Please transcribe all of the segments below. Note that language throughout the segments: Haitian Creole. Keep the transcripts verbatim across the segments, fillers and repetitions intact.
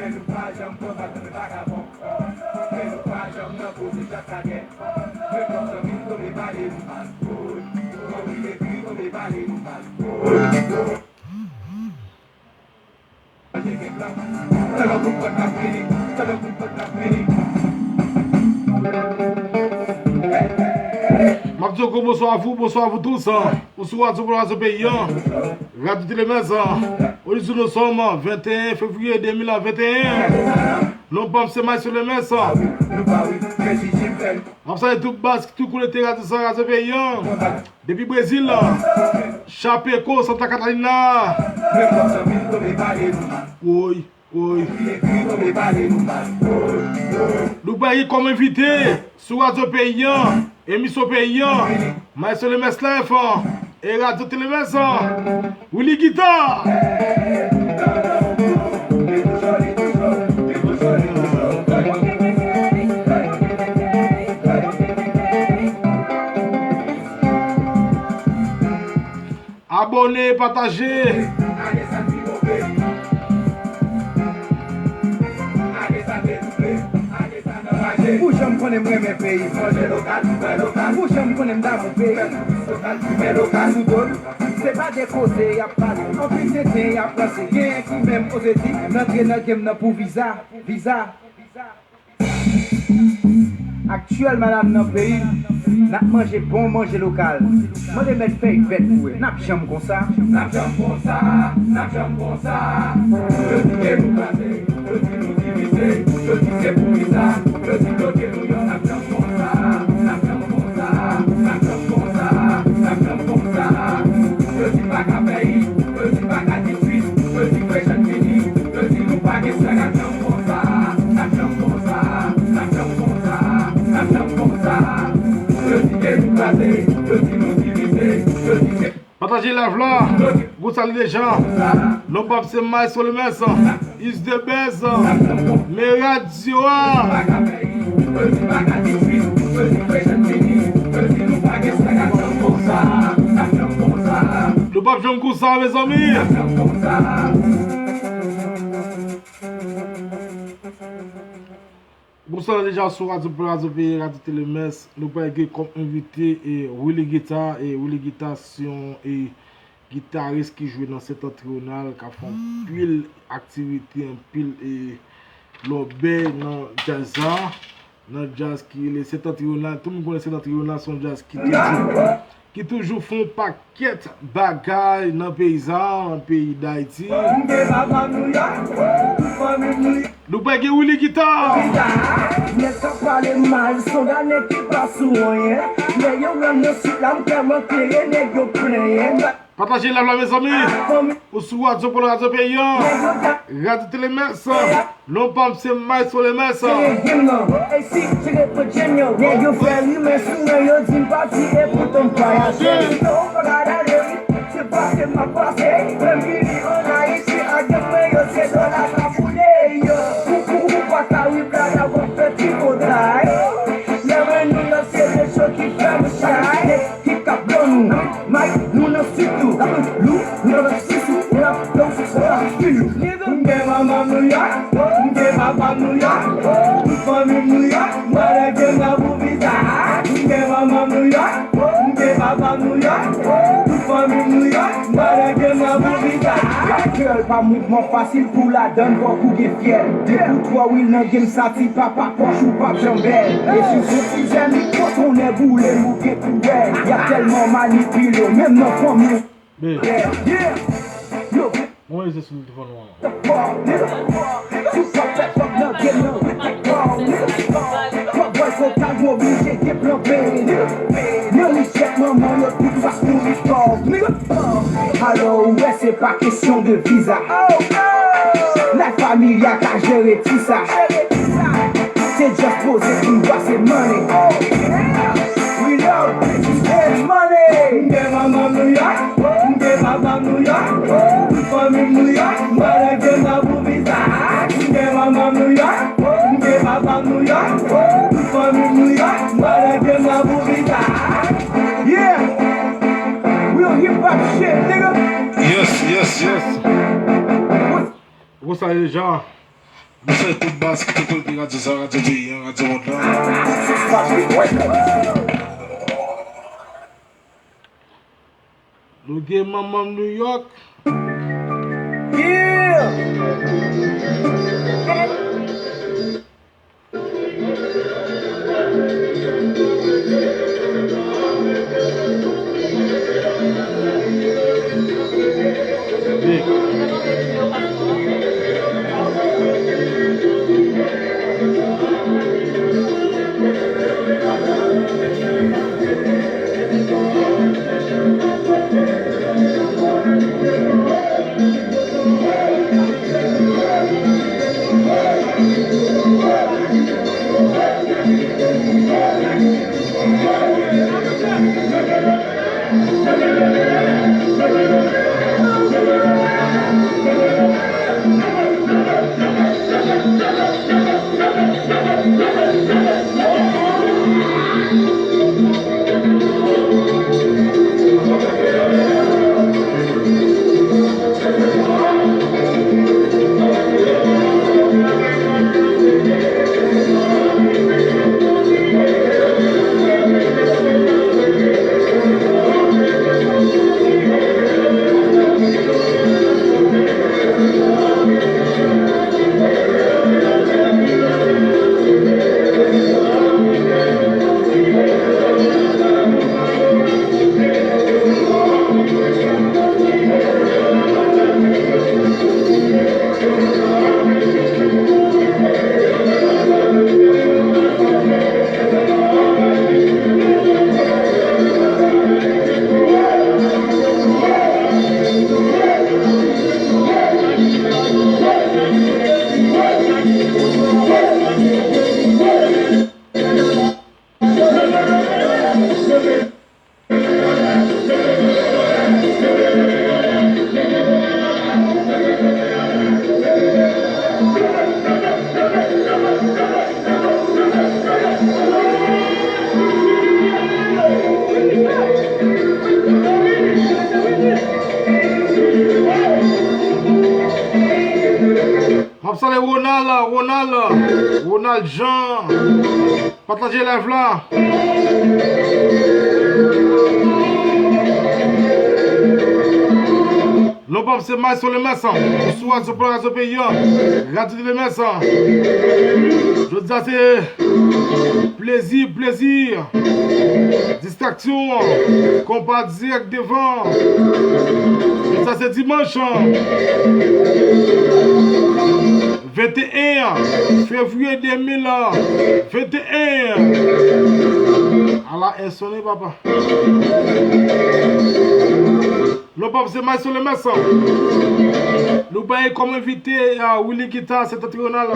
M ap di yon gwo bonswa a vous, bonsoir à vous tous, hein. Ou sou Radio Polo, Radio Pays, hein. Radio Télé Mès, hein. Aujourd'hui, nous sommes vingt et un février deux mille vingt et un. Non pa m se Maestro Lemès, hein. M ap salye tout baz ki tou konekte radyo sa, Radio Pays, hein. Depi Brezil, hein. Chapecó, Santa Catarina. Woy. Woy. Nou bay kòm envite sou Radyo Peyi an, emisyon Peyi an, Maestro Lemès Live, e Radyo Tele Mès, Willy Guitar. Abòne, pataje. Ou janm konnen m renmen peyi m. Ou janm konnen m damou peyi m. Sou do l, se pa de koze y ap pale. Anpil tenten y ap panse. Genyen ki menm oze di, m antre nan game nan pou viza, viza. Aktyèl, madanm nan peyi, n ap manje bon manje lokal. Mande mèt fèy vèt pou wè, n ap janm konsa. N ap janm konsa, n ap janm konsa. Yo di ke nou kraze, yo di nou divize, yo di se pou viza, yo di bloke nou yo, n ap janm konsa, n ap janm konsa, n ap janm konsa, n ap janm konsa. Yo di pa ka fè it, yo di pa ka gen swit, yo di fresh and fini, yo di nou pa gen swag, n ap janm konsa, n ap janm konsa, n ap janm konsa, n ap janm konsa. Yo di ke nou kraze, yo di nou divize, yo di ke... Pataje live la, gwo sali deja. Non pa m se Maestro Lemès, is the best. Men radyo a. Nou p ap janm konsa, mezanmi. Bonsoir deja sou Radyo Polo, Radyo Peyi, Radyo Tele Mès. Nou pral gen kòm envite e Willy Guitar. E Willy Guitar se yon e gitaris ki jwe nan Septentrional, k ap fè anpil aktivite, anpil e lòbèy nan djaz la. Nan djaz ki rele Septentrional. Tout moun konnen Septentrional se yon djaz ki toujou, ki toujou fè yon pakèt bagay nan peyi sa, nan peyi Dayiti. Nou pral gen Willy Guitar. Nèg k ap pale mal, se yon gade nèg ki pa sou anyen. Lè yo wè m nan sit la, m tèlman klere, nèg yo plenyen. Pataje live la, mezanmi. Ou sou Radyo Polo, Radyo Peyi an, Radyo Tele Mès. Non pa m se Maestro Lemès. Nèg yo fè rimè sou mwen, yo di m pati, epoutan m vwayaje. Yo pa ka dale, wi. Se pase m ap pase. Lè m vini ann Ayiti, ak gang mwen yo, se dòla k ap boule. Yo, pou, pou, pou pa ka wi blada, w ap fè tripotay. Lè mwen nou yo, se de cho ki fè m chay. Ki k ap ban nou may, nou nan sitou. Lou, nou nan sisou, n ap don, n ap kilou. M gen manman m Nouyòk, m gen papa m Nouyòk, tout fanmi m Nouyòk, m pral gen nan pou viza. M gen manman m Nouyòk, m gen papa m Nouyòk, tout fanmi m Nouyòk, m pral gen nan pou viza. Rap kreyòl pa mouvman fasil pou ladann, fòk ou gen fyèl. Depi w twò real nan game sa, ti papa pòch ou p ap janm bèl. E si w se tizè mikwo, tonnè boule m, ou gen pou wè. Y ap tèlman manipile w, menm nan fanmi w. Yeah, yeah. Yo. Mwen rete sou telefòn mwen. Yo, Alò, ou wè, se pa kesyon de viza. La Familia ka jere ti sa. Se just poze pou n pase money. We love, hey, money. M gen manman m Nouyòk, m gen papa m Nouyòk, tout fanmi m Nouyòk, m pral gen nan pou viza. M gen manman m Nouyòk, m gen papa m Nouyòk, tout fanmi m Nouyòk, m pral gen nan pou viza. Yeah! Real hip hop shit, nigga. Yes, yes, yes. What's... Ou konsa deja. Mwen fè tout baz ki te konekte radyo sa, radyo peyi an, radyo mond lan. Loge manman m New York. M ap salye Ronald, Ronald, Ronald Jean. Pataje live la. Non pa m se Maestro Lemès. Ou sou radyo, pran radyo peyi an. Radyo Lemès. Jodi a se plezi, plezi. Distraksyon. Konpa dirèk devan. Jodi a se dimanch. Venteyen fevriye de mil venteyen. Ala, e sonnen, papa. Non pa m se Maestro Lemès. Nou bay kòm envite a Willy Guitar, Septentrional.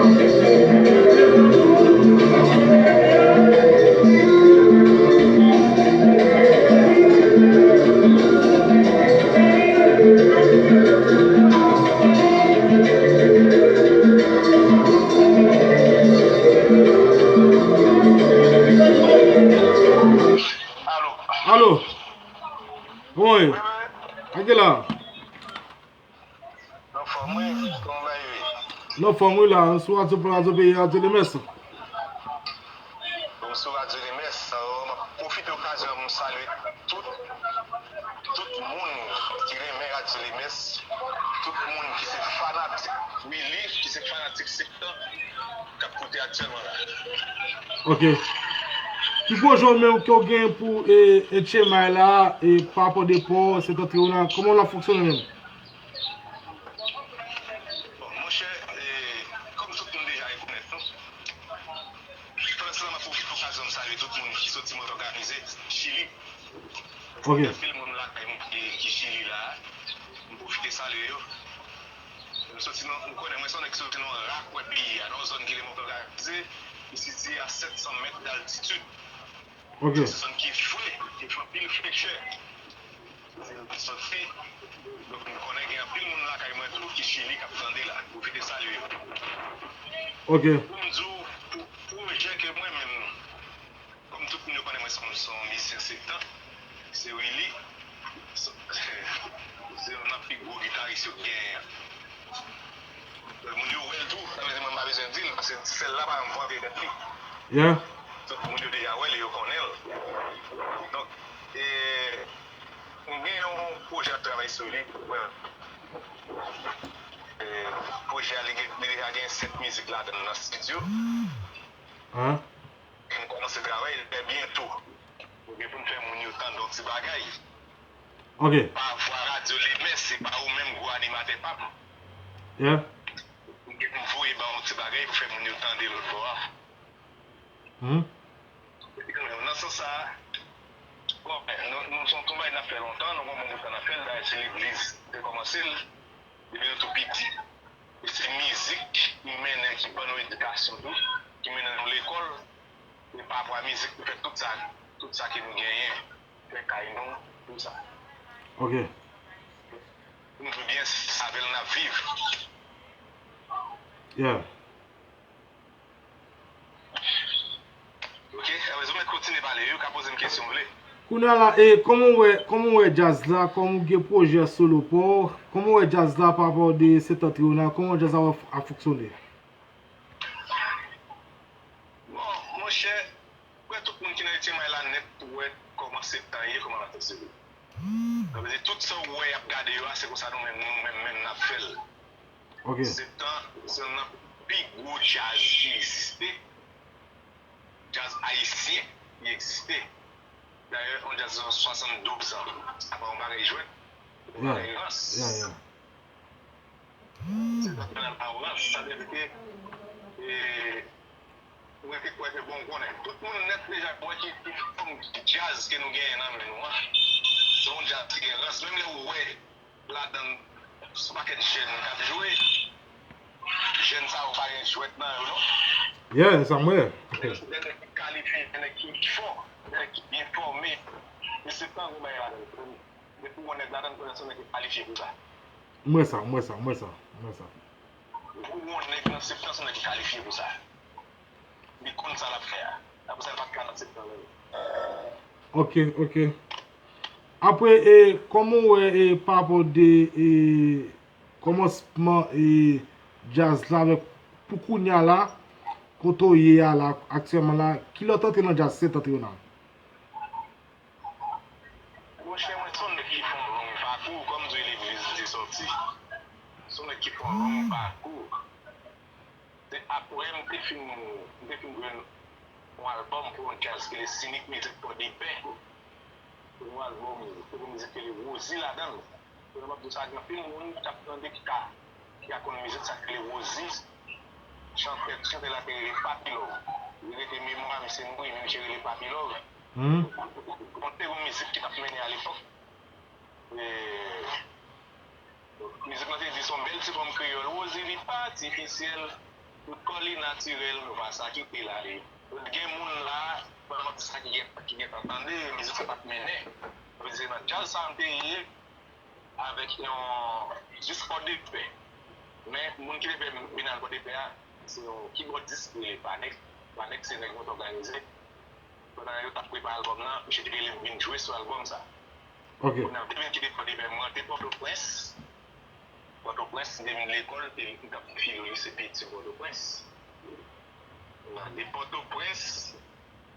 Alo. Alo. Alo. Wi. Wi, wi. Ake la. Anfòm, wi. Kòman bagay yo ye? Anfòm, wi, la. Sou radyo, pran radyo peyi a, Radyo Lemès. Bon, sou Radyo Lemès, euh, m ap pwofite okazyon an pou m salye tout, tout moun ki renmen Radyo Lemès, tout moun ki se fanatik Willy, ki se fanatik Septan, k ap koute aktyèlman la. Ok. Ki pwojè w menm ke w gen pou, e, e H M I la, e pa rapò de pò, Septentrional, kòman l ap fonksyone menm? Bon, monchè, e, kòm tout moun deja rekonèt nou, pandan se tan, m ap pwofite okazyon m salye tout moun ki soti Mòtò Kamize, Chili. Ok. Gen anpil moun lakay mwen ki, ki Chili la. M pwofite salye yo. M soti nan, m konnen mwen se yon nèg ki soti nan rakwè peyi a, nan yon zòn ki rele Mòtò Kamize, ki sitiye a sèt san mèt daltitid. Ok. Se yon zòn ki fre, ki fè anpil frechè. Se yon zòn fre. Donk, m konnen gen anpil moun lakay mwen tou ki Chili k ap tande la. M pwofite salye yo. Ok. Pou m di w, pou pwojè ke mwen menm, kòm tout moun yo konnen mwen se yon, se yon mizisyen Septan, se Willy. Se, se youn nan pi gwo gitaris yo genyen an. Moun yo wè l tou, sa vle di mwen m pa bezwen di l, paske sèl la pa janm vante tèt li. Yeah. Tout moun yo deja wè l, yo konnen l. Donk, e, m gen yon pwojè ap travay sou li. Wè. E, pwojè a, li gen- li deja gen sèt mizik ladan l nan estidyo. Hein? M kòmanse travay lè byento. Nou gen pou n fè moun yo tande yon ti bagay. Ok. Pa vwa radyo Lemè, se pa ou menm gwo animatè pa m. Yeah. M gen pou m voye ba yon ti bagay pou fè moun yo tande lòt bò a. Hmm. Nan sans sa, bon, nou, nou se yon travay n ap fè lontan, nou gen yon bon bout tan n ap fè l, dayè se legliz te kòmanse l, depi nou tou piti. E se mizik ki mennen, ki ban nou edikasyon tou, ki mennen nou lekòl, e pa rapò a mizik nou fè tout sa, tout sa ke nou genyen, fè kay nou, tout sa. Ok. Nou tou byen, se avè l n ap viv. Yeah. Ok, apre sa, ou mèt kontinye pale, wi, ou ka poze m kesyon w vle. Kounye a la, e, kòman w wè, kòman w wè djaz la, kòman w gen pwojè solo pa w, kòman w wè djaz la pa rapò de Septentrional, kòman w wè djaz la ap fonksyone? Bon, monchè, m kwè tout moun ki nan Etyenmay la nèt wè kòman Septan ye, kòman l ap fonksyone. Sa vle di, tout sa w wè y ap gade yo a, se konsa nou menm, nou menm, menm n ap fè l. Ok. Septan, se youn nan pi gwo djaz ki egziste. Djaz ayisyen ki egziste. Dayè, yon djaz nan swasanndouz an, se pa yon bagay jwèt, se pa yon bagay rans. Yeah, yeah. Se pa yon bagay rans, sa vle di ke, e, mwen te kwè ke, bon, ou konnen, tout moun nèt deja wè ki, ki fòm djaz ke nou genyen nan men nou an. Se yon djaz ki gen rans. Menm lè ou wè ladan l, se yon pakèt jèn k ap jwe. Jèn sa yo pa gen jwèt nan yo, non. Yeah, sa m wè. Nèg yo se de nèg ki kalifye, de nèg ki fò, de nèg ki byen fòme. Men se pa yon bagay ladan l. Depi w wè nèg ladan l, konnen se yon nèg ki kalifye pou sa. M wè sa, m wè sa, m wè sa, m wè sa. Depi w wè nèg nan Septan, se yon nèg ki kalifye pou sa. Li konn sa l ap fè a. Apre sa, l pa t ka nan Septan menm. Ok, ok. Apre, e, kòman w wè, e, pa rapò de, e, kòmansman, e, djaz la avèk pou kounye a la, kote w ye a la, aktyèlman la, kilè w t antre nan djaz Septentrional? Monchè, mwen se yon nèg ki fè yon long pakou, kòm di legliz li te sòti. Se yon nèg ki fè yon long pakou. Se apre m te fin, m te fin jwenn yon albòm pou yon djaz ki rele Sinik Mizik Pòdepè. Se yon albòm, se yon mizik ki rele Wozi ladan l. Kounye a m ap di w sa, gen anpil moun k ap tande ki ka, ki ka konn mizik sa k rele Wozi. Chantè, chantè la te rele Papi Love. Li rete memwa misye mouri, men misye rele Papi Love. Hmm. Bon, te yon mizik ki t ap mennen alepòk. E, mizik lan te di se yon bèl ti fanm kreyòl. Wozi li pa atifisyèl, tout kò li natirèl, nou pa sa kite l ale. Gen moun la, pa sa ki gen, ki gentan tande, mizik sa t ap mennen. Sa vle di se nan djaz sa m te ye, avèk yon jis Pòdepè. Men moun ki te fè m vin al Pòdepè a, se yon kibòdis ki rele Panek. Panek se nèg Mòtòganize. Pandan yo t ap prepare albòm nan, misye te rele m vin jwe sou albòm sa. Ok. Kounye a, m te vin kite Pòdepè, m rantre Pòtoprens. Pòtoprens, m te vin lekòl, m te vin, m t ap file o lise Petyonvil Pòtoprens. M ale Pòtoprens,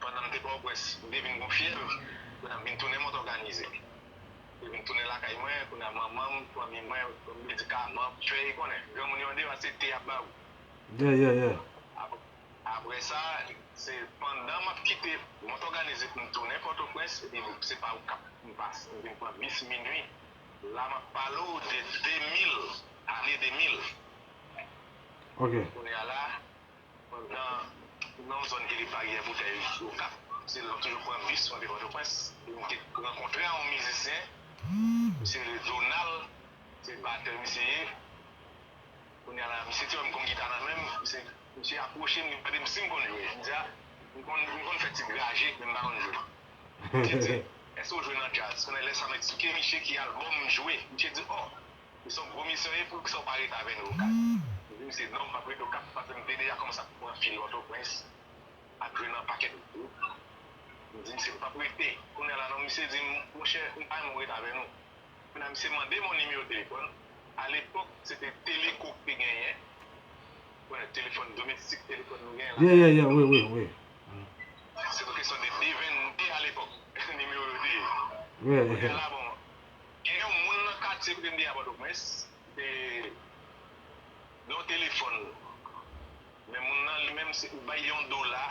pandan m te Pòtoprens, m te vin gon fyèv, kounye a m vin tounen Mòtòganize. M te vin tounen lakay mwen, kounye a manman m, fanmi mwen, medikaman, fèy, konnen, granmoun yo andeyò a se te y ap ba ou. Yeah, yeah, yeah. Ap- Apre sa, se pandan m ap kite Mòtòganize pou m tounen Pòtoprens, epi se pa Okap m pase, m vin pran bis Minwi. La m ap pale w de de mil, ane de mil. Ok. Kounye a la, pandan nan yon zòn ki rele Baryè Boutèy Okap, se la m toujou pran bis pou antre Pòtoprens. E m te rankontre a yon mizisyen, misye rele Donald, se batè misye ye. Kounye a la, misye te wè m gon gita nan men m, misye, misye apwoche m, li mande m si m konn jwe. M di a, m konn, m konn fè ti graje, men m pa konn jwe. Misye di, èske w jwe nan djaz? Kounye a lè sa m eksplike misye ki albòm m jwe, misye di, o, misye yon gwo misyon ye, poukisa w pa rete avè nou Okap? M di misye, non, m p ap rete Okap, paske m te deja kòmanse ap pran fil Pòtoprens, ap jwe nan pakèt gwoup. M di misye, m p ap rete. Kounye a la, non, misye di m, monchè, m pa renmen w rete avè nou. Kounye a, misye mande m yon nimewo telefòn. Alepòk, se te Teleco ki te genyen. Konnen telefòn domestik, telefòn nou genyen la. Yeah, yeah, yeah, wi, wi, wi. Se yon kesyon de D vennde alepòk, nimewo yo te ye. Yeah, Kounye a yeah. la, bon, gen yon moun nan katye kote m te ye a Pòtoprens, te gen yon telefòn. Men moun nan li menm, se ou bay yon dola,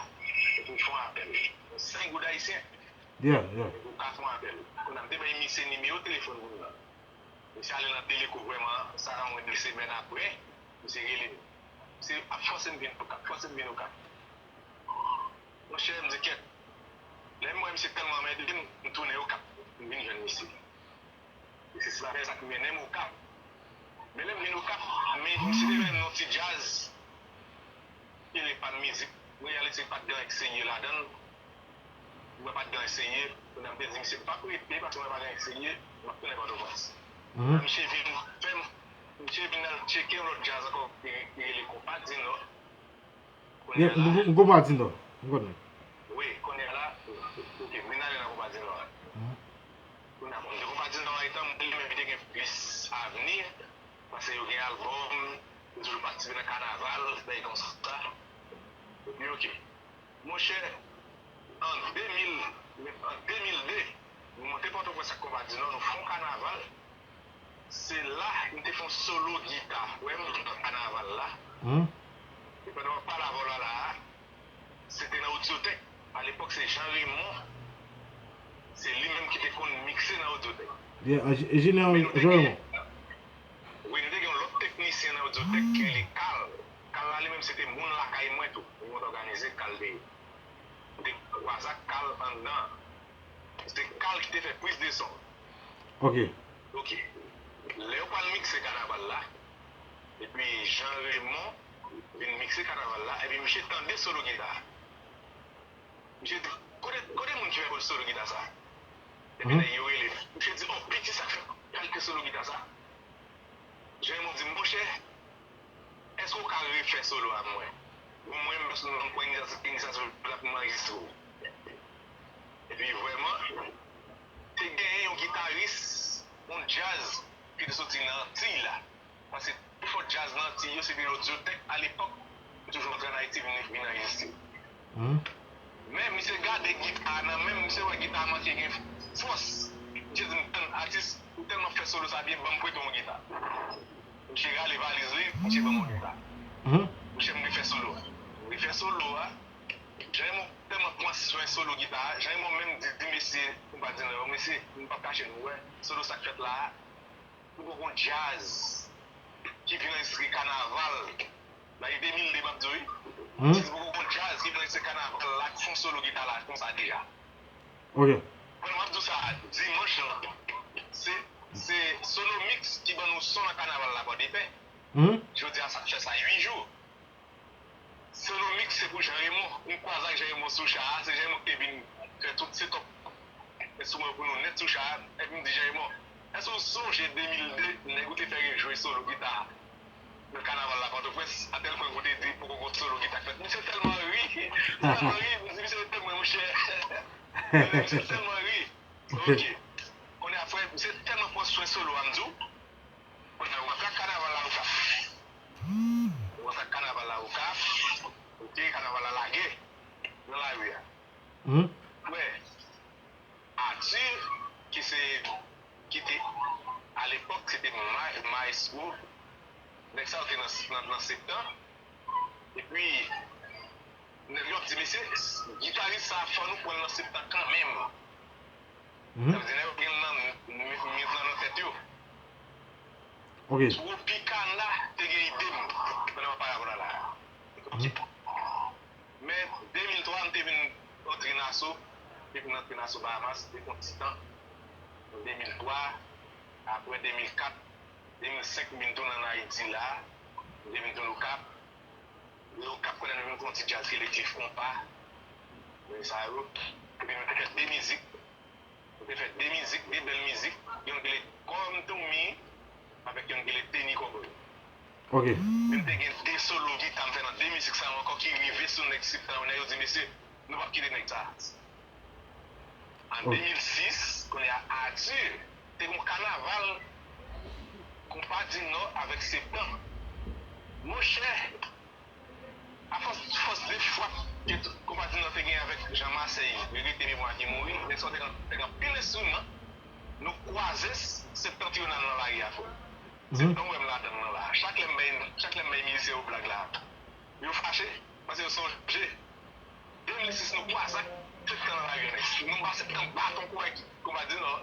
epi ou fè yon apèl. Senk goud ayisyen, Yeah, yeah. epi ou ka fè yon apèl. Kounye a m te bay misye nimewo telefòn moun nan. Misye ale nan Teleco vrèman, sa ka mwen de semèn apre, misye rele m. Misye ap fòse m vin Okap, fòse m vin Okap. Monchè, m di kèt. Lè m wè misye tèlman anmède m, m tounen Okap, m vin jwenn misye. E se sa, sa k mennen m Okap. Men lè m vin Okap, men misye te mennen m nan yon ti djaz ki rele Pan Mizik. Mwen reyalize pa t gen anyen k serye ladan l. Mwen pa t gen anyen k serye. Kounye a m te di misye m p ap rete paske mwen pa gen anyen k serye, m ap tounen Pòtoprens. Kounye a misye vin fè m, misye vin al tcheke yon lòt djaz ankò ki ki rele Konpa Dinò. Kounye Yeah, a la, m m konpa di non. M konnen. wi, kounye a la, oke, m vin ale nan Konpa Dinò a. Kounye a, bon, m te Konpa Dinò a etan m li menm ki te gen plis avni, paske yo gen albòm, yo toujou patisipe nan kanaval, bagay konsa. Epi, oke. Monchè, an de mil, an de mil de, nou monte Pòtoprens ak Konpa Dinò, nou fè yon kanaval. Se la, m te fè yon solo gita. Wè, m nan kanaval la. Hmm? E pandan w ap pale avè w la, la a, se te nan Audiotech. Alepòk, se Jean Raymond. Se li menm ki te konn mikse nan Audiotech. Yeah, enj- enjenyè Men nou te Jean gen, Raymond. wi, nou te gen yon lòt teknisyen nan Audiotech ki rele Carl. Carl la, li menm, se te moun lakay mwen tou. Li konn òganize, Carl te, m te kwaze ak Carl anndan. Se Carl ki te fè priz de son. Ok. Ok. Lè yo pral mikse kanaval la, epi Jean Raymond vin mikse kanaval la, epi misye tande solo gita. Misye di, kote, kote moun ki fè solo gita sa? Epi nèg yo rele. Misye di, oh, piti sa k fè kalite solo gita sa. Jean Raymond di, monchè, èske w ka refè solo a mwen? Bon, mwen menm, pèsonèlman, m pran inisyativ la pou m anrejistre w. Epi vrèman, te genyen yon gitaris, yon djaz ki te soti nan Antiy la. Paske pifò djaz nan Antiy yo, se te Audiotech alepòk, ki toujou antre ann Ayiti vin, vin anrejistre. Men misye gade gita a nan men m, misye wè gita a manke gen fòs. Misye di m, tann, atis, ou tèlman fè solo sa byen, ban m prete w yon gita. Misye rale valiz li, misye ban m yon gita. Monchè, m refè solo a. M refè solo a. Jean Raymond tèlman pran swen solo gita a, Jean Raymond menm di, di mesye, m pa di non, mesye, m p ap kache nou, wè, solo sa k fèt la a, nou poko yon djaz ki vin anrejistre kanaval. Nan ane de mil de, m ap di w, wi. Misye di poko yon djaz ki vin anrejistre kanaval la, k fè yon solo gita la, konsa deja. Ok. Pandan m ap di w sa, dimanch lan, se, se Sonomix ki ban nou son nan kanaval la Pòdepè. Jodi a, sa fè sa uit jou. Sonomix se pou Jean Raymond. M kwaze ak Jean Raymond sou cha a. Se Jean Raymond ki te vin fè tout setup enstriman yo pou nou nèt sou cha a. Epi m di Jean Raymond, èske w sonje de mil de, nèg ou te fè rejwe solo gita nan kanaval la Pòtoprens? Atèl pwen ou te di poko gon solo gita k fèt. Misye tèlman ri. Tèlman ri. M di, misye te mwen, monchè. Misye tèlman ri. Ok. Kounye a, frè, misye tèlman pran swen solo a, m di w. Kounye a, ou rantre ak kanaval la Okap. Ou rantre ak kanaval la Okap. Ok, kanaval la lage nan lari a. Frè, Arthur, ki se, ki te, alepòk, se te ma- maestro. Nèg sa yo te nan, nan, nan Septan. Epi, nèg yo ap di, mesye, gitaris sa, fò nou pran l nan Septan kanmenm. Sa vle di, nèg yo gen l nan, met, met l nan tèt yo. Ok. Tropicana te gen ide m pandan m ap pale avè w la la. Ok. Men de mil twa, m te vin antre nan Aso, m te vin antre nan Aso Bahamas, m te fè yon ti tan. De mil twa, apre de mil kat, de mil senk, m vin tounen ann Ayiti la, m te vin tounen Okap. Lè Okap konnen nou vin fè yon ti djaz ki rele Cliff Konpa. Bagay sa yo. Epi nou te fè de mizik. Nou te fè de mizik, de bèl mizik. Youn ki rele Come to Me, avèk youn ki rele Teni Kòbòy. Ok. Men m te gen de solo gita m fè nan de mizik sa yo ankò ki rive sou nèg Septan yo. Nèg yo di, mesye, nou p ap kite nèg sa. An de mil sis, kounye a Arthur, te gen yon kanaval Konpa di Nò avèk Septan. Monchè, ke t- konpatriyòt te gen avèk Jan Masèy, regrete memwa ki mouri, nèg sa yo te gen, te gen anpil enstriman. Nou kwaze s- septantriyonal nan lari a, frè. Se Mhm. tan w wè m ladan l nan la. Chak lè m bay, chak lè m bay mizisyen yo blag la, yo fache, paske yo sonje de mil sis nou kwaze ak septan nan lari a, nèg. Nou ba septan baton kou ak, kou ba di non.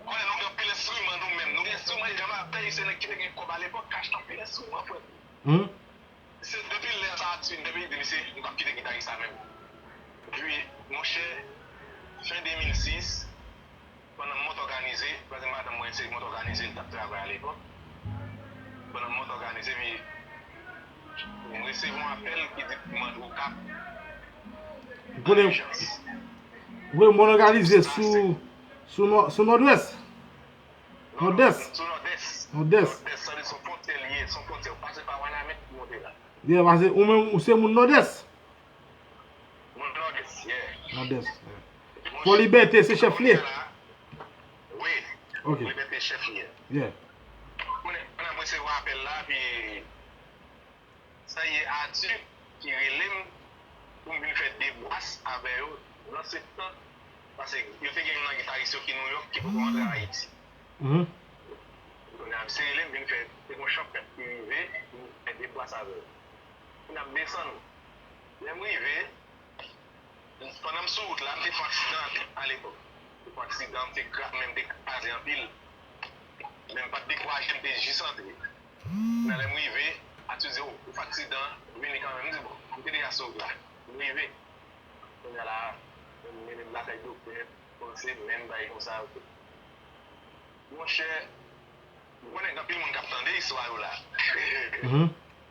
Konnen nou gen anpil enstriman nou menm. Nou gen enstriman, Jan Masèy se nèg ki te gen kòb alepòk, k achte anpil enstriman, frè. Mhm. Se depi lè sa Arthur, depi li di misye, m p ap kite gitaris la menm. Epi, monchè, fen de mil sis, pandan m monte òganize, paske madanm mwen se monte òganize li t ap travay alepòk. Pandan m monte òganize, epi m resevwa yon apèl ki di pou m antre Okap Ou konnen, an ijans. Ou konnen monte òganize sou, sou, nò- sou Nòdwès. Nòdès. Sou Nòdès. Nòdès. Nòdès, sa vle di se yon fwontyè li ye, se yon fwontyè. Ou pase pa Wanament pou monte la. Yeah, paske ou menm, ou se moun Nòdès. Moun Nòdès, yeah. Nòdès, yeah. Fò Libète se chèf li ye. Wi. Ok. Libète chèf li ye. Yeah. Konnen, pandan mwen resevwa apèl la, pi sa ye Arthur ki rele m pou m vin fè debwas avè yo nan septan, paske yo te gen youn nan gitaris yo ki Nouyòk ki poko rantre Ayiti. Mhm. Kounye a, misye rele m vin fè, te gen yon chanpèt ki rive, vin fè debwas avè yo. Kounye a, m desann. Lè m rive, pandan m sou wout la, m te fè aksidan alepòk. M te fè aksidan, m te kra- men m te kraze anpil. Men m pa t dekouraje, m te jis antre. Men lè m rive, Arthur di, "O, ou fè aksidan, vini kanmenm." M di, "Bon, m te deja sou wout la." M rive. Kounye a la, m mennen m lakay doktè, panse, men m bay konsa, ok. Monchè, ou konnen gen anpil moun k ap tande istwa yo la. Mhm.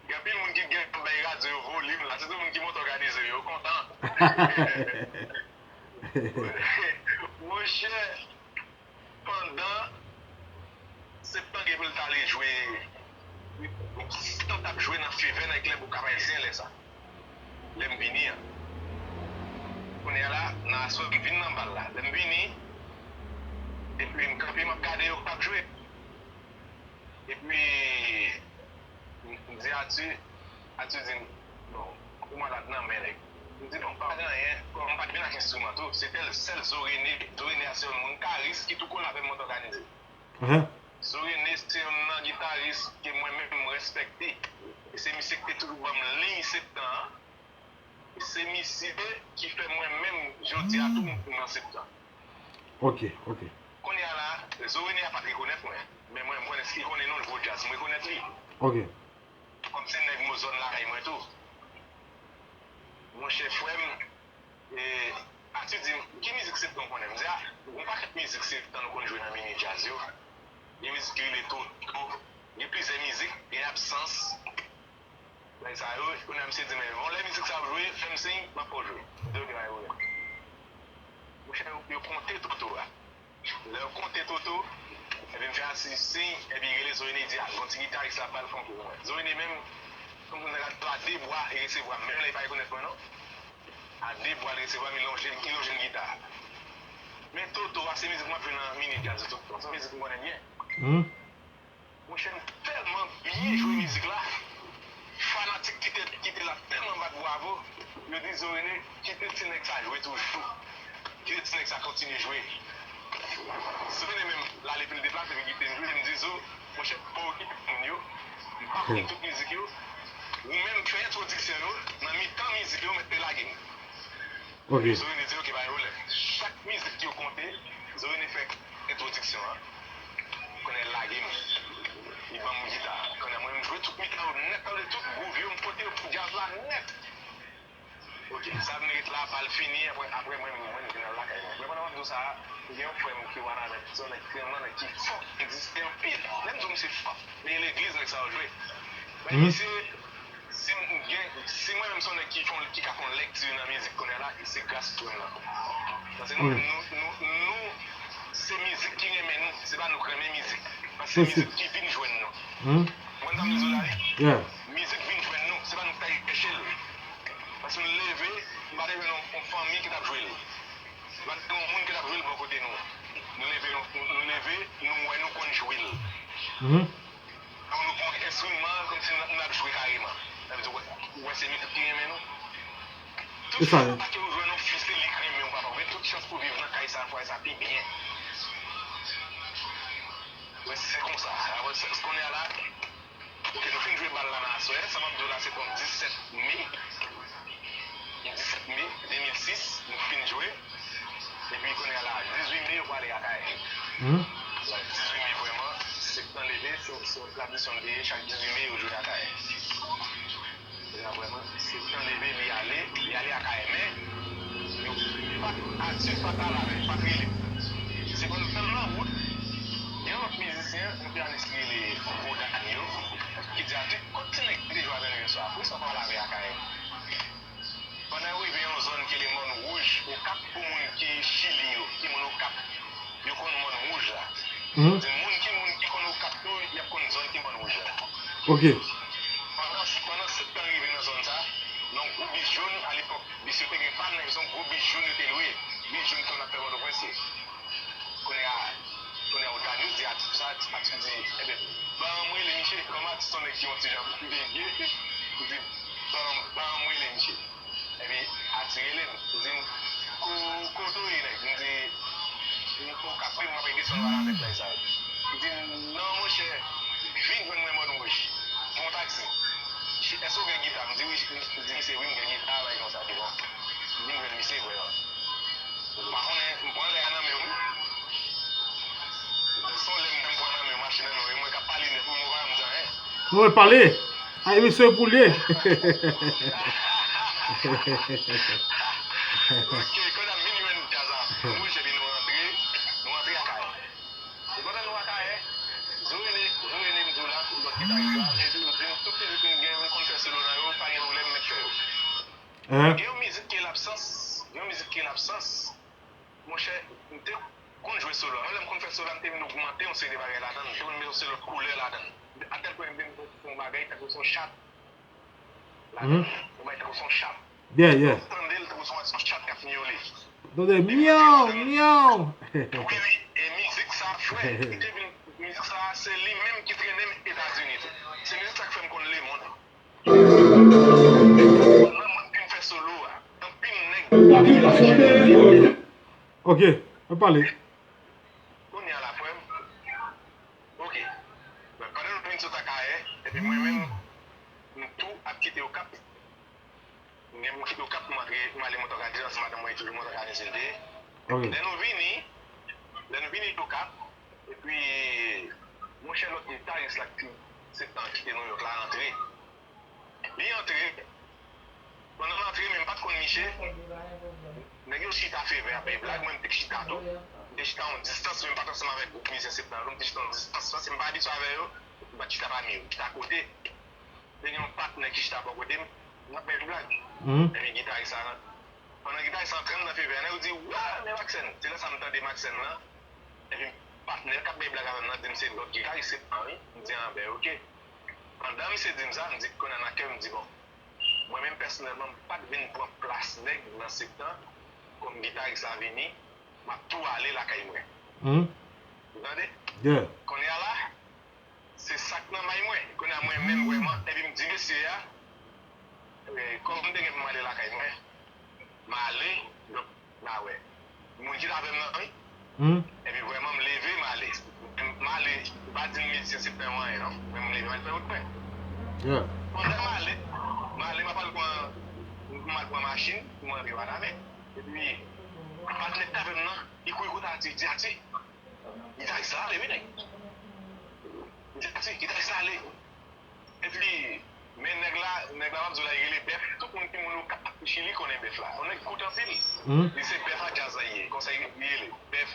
Gen anpil moun ki gen bay radyo yo volim la, sitou moun ki monte òganize yo, yo kontan. Monchè, pandan septan gen pou l t ale jwe, septan t ap jwe nan Fever nan klèb Okap Ayisyen lè sa. Lè m vini an. Kounye a la, nan aswè m vin nan bal la. Lè m vini, epi m kanpe, m ap gade yo k ap jwe. Epi, m, m di Arthur, Arthur di m, "Bon, ou malad nan men, nèg." M di, "Non, pa gen anyen." Kòm m pa t vin ak enstriman tou, se tèl sèl Zo René, Zo René a se yon moun karis ki tou kole avè m monte òganize. Ahan. Zo René se youn nan gitaris ke mwen menm m respekte. E se misye ki te toujou ban m liy septan an. E se misye ki fè mwen menm jodi a tou m nan septan. Ok, ok. Kounye a la, Zo René a pa t rekonèt mwen. Men mwen, m konnen si l konnen non l gwo djaz, m rekonèt li. Ok. Kòm se nèg mo zòn lakay mwen tou. Monchè frè m, E, Arthur di m, "Ki mizik septan w konnen?" M di, "A, gon pakèt mizik septan nou konn jwe nan mini djaz yo. Gen mizik ki rele Toto, gen plizyè mizik, gen Absans." Bagay sa yo, kounye a misye di m, "Bon, lè mizik sa ap jwe, fè m siy, m ap fè w jwe." M di, "Ok, pa gen pwoblèm." Monchè, yo, yo konte Toto a. Lè yo konte Toto, epi m fè Arthur siy, epi rele Zo René, di, "A, gon ti gitaris la, ba l fè yon kou pou mwen." Zo René menm, kòm nèg la, a de bra, li resevwa m, menm lè li pa rekonèt mwen non. A de bwa l resevwa m, li lonje, li lonje m gita. Men Toto a, se mizik m ap jwe nan mini djaz yo tout tan. Se yon mizik m konnen byen. Hmm. Monchè, m tèlman byen jwe mizik la, fanatik ki te, ki te la tèlman bat bwavo, yo di, "Zo René, kite ti nèg sa jwe toujou. Kite ti nèg sa kontinye jwe." Zo René menm, l ale pou l deplase, pou l kite m jwe, m di, "Zo, monchè, pa okipe moun yo, m p ap li tout mizik yo, ou menm fè entwodiksyon yo, nan mitan mizik yo, mèt te lage m." Ok. Zo René di, "Ok, pa gen pwoblèm." Chak mizik yo konte, Zo René fè entwodiksyon an. Kounye a l lage m. Li ban m gita. Kounye a mwen, m jwe tout mitan yo nèt, tande tout gwouv yo, m pote yo pou djaz la nèt. Ok, sa vin ret la, bal fini, apre, apre mwen, mwen vin al lakay mwen. Men pandan m ap di w sa, gen yon frè m ki Wanament, se yon nèg Tremblant, nèg ki fò, egziste anpil. Lè m di w misye fò, li legliz nèg sa yo jwe. Men misye, Si m gen, si mwen menm se yon nèg ki fè, ki ka fè yon lèkti nan mizik kounye a la, se gras mwen nan. Paske nou menm, nou, nou, nou, se mizik ki renmen nou, se pa nou k renmen mizik. Paske se mizik ki vin jwenn nou. Mwen, sa m di w la, wi. Mizik vin jwenn nou, se pa nou k t al chèche l. Paske nou leve, nou pa te jwenn yon, yon fanmi ki t ap jwe l. Nou pa t gen yon moun ki t ap jwe l bò kote nou. Nou leve, nou, nou leve, nou wè nou konn jwe l. Donk, nou pran enstriman kòmsi n, n ap jwe kareman. Sa vle di, w, w, Se mizik ki renmen nou. Tout chans papa ke ou jwenn yon fi, se li k renmen w, papa. Ou gen tout chans pou viv nan kay sa, fwaye sa pi byen. Mwen se konsa. Apre sa, kounye a la, ok, nou fin jwe bal la nan aswè. Sa m ap di w la, se kòm disèt me. Disèt me de mil sis, nou fin jwe. Epi kounye a la, dizuit me, yo prale Akayè. Donk, dizuit me vrèman, septan leve, se se yon tradisyon li te ye, chak dizuit me, yo jwe Akayè. Deja vrèman, septan leve, li ale, li ale Akayè. Men, yo pa t, atis pa t al avè l, pa t rele l. Se pandan m nan wout, gen yon lòt mizisyen, yon pyanis ki rele Gwo Danyo, ki di atis, "Kot ti nèg ki te jwe avè nou yèswa? Poukisa w pa al avè Akayè?" Pandan yo rive yon zòn ki rele Mòn Wouj, Okap, pou moun ki Chili yo, ki moun Okap, yo konn Mòn Wouj la. Di moun ki moun ki konn Okap tou, y ap konn zòn ki Mòn Wouj la. Ok. Pandan, pandan septan rive nan zòn sa, nan gwo bis jòn, alepòk, bis yo te gen pa nèg, se yon gwo bis jòn yo te lwe. Bis jòn ki konn ap fè Pòtoprens ye. Kounye a, kounye a, Otanus di atis sa, atis di, "Ebyen, ban m rele misye, kòm atis se yon nèg ki yon ti jan bege, m di, ban, ban m rele misye." Epi, atis rele m, li di m, "Ko-, kote w ye, nèg?" M di, "M Okap wi, m ap desann Wanament la, sa." Li di m, "Non, monchè, vin jwenn mwen Mòn Wouj. Pran yon taksi. Èske w gen gita?" M di, "Wi." M di misye, "Wi, m gen gita," bagay konsa, te bon. Vin jwenn misye, vrèman. M pa konnen, m pran lè a nan men w wi. Se yon lè m menm pran nan men w, machin nan non, e mwen k ap pale nèt wi, mwen pa janm di anyen. Mwen pale. Ay, misye pou li. Ok, kounye a m vin jwenn djaz la. Mwen, epi nou rantre, nou rantre Akayè. E pandan nou Akayè, Zorene, Zorene m di w la, lòt gitaris la, e di w, di m tout mizik m gen, m konn fè solo nan yo, pa gen pwoblèm, m mèt fè yo. Gen yon mizik ki rele Absans, gen yon mizik ki rele Absans. Monchè, m te konn jwe solo. Menm lè m konn fè solo a, m te vin ogmante yon seri de bagay ladan l. M te konn mete yon seri lòt koulè ladan l. Atèl pwen m te mete yon bagay tankou se yon chat ladan l. Yon bagay tankou se yon chat. Yeah, yeah. Ou tande l tankou se yon chat k ap miyole. Tande myaw, myaw. Wi, wi. E mizik sa, frè, li te vin, mizik sa, se li menm ki trennen m Etazini tou. Se mizik sa k fè m konn lemonn. Pandan mwen fin fè solo a, anpil nèg. Ok, mwen pale. Kounye a la, frè m. Ok. Bon, pandan nou vin sot Akayè, epi mwen menm, m tou ap kite Okap. M gen, m kite Okap, m antre, m ale Mòtòkadjaz, madanm mwen toujou Mòtòkadjaz li te ye. Ok. Lè nou vini, lè nou vini Okap, epi, monchè, lòt gitaris la ki septan kite Nouyòk la antre. Li antre, pandan l antre, men m pa t konn misye. Nèg yo chita fè vè ap bay blag, mwen m te chita tou. M te chita yon distans, men m pa t ansanm avèk gwoup mizisyen septan yo, m te chita yon distans, paske m pa abitye avè yo, m pa t chita pami yo, m chita kote. Te gen yon patnè ki chita bò kote m, n ap bay blag. Epi gitaris la, pandan gitaris la antre nan fè vè a, nèg yo di, "Wa, men Maxène!" Se lè sa m tande Maxène lan. Epi patnè k ap bay blag avè m nan di m se lòt gitaris septan wi. M di, "Anben, ok." Pandan misye di m sa, m di, kounye a nan kè m, m di, "Bon, mwen menm pèsonèlman, m pa t vin pran plas nèg nan septan kòm gitaris la vini, m ap tou ale lakay mwen." Ou tande? Kounye a la, se sa k nan may mwen. Kounye a mwen menm vrèman, epi m di mesye a, eh, kòm m te gen pou m ale lakay mwen, m ale, donk, m a wè. Moun ki t avè m nan, wi. Epi vrèman, m leve, m ale. M ale, m pa di m mizisyen septan yo anyen, non. Men m leve, m al fè wout mwen. Pandan m ale, m ale, m ap al pran, m al pran machin pou m rantre Wanament. Epi, patnè k t avè m nan, li kouri kote Ati, li di, "Ati, gitaris la ale, wi, nèg. Li di, Ati, gitaris la ale." Epi, men nèg la, nèg la, m ap di w la, li rele Bèf. Tout moun ki moun Okap, Chili konnen Bèf la. Yon nèg kout anpil. Li se Bèf a djaz la li ye. Konsa li rele Bèf.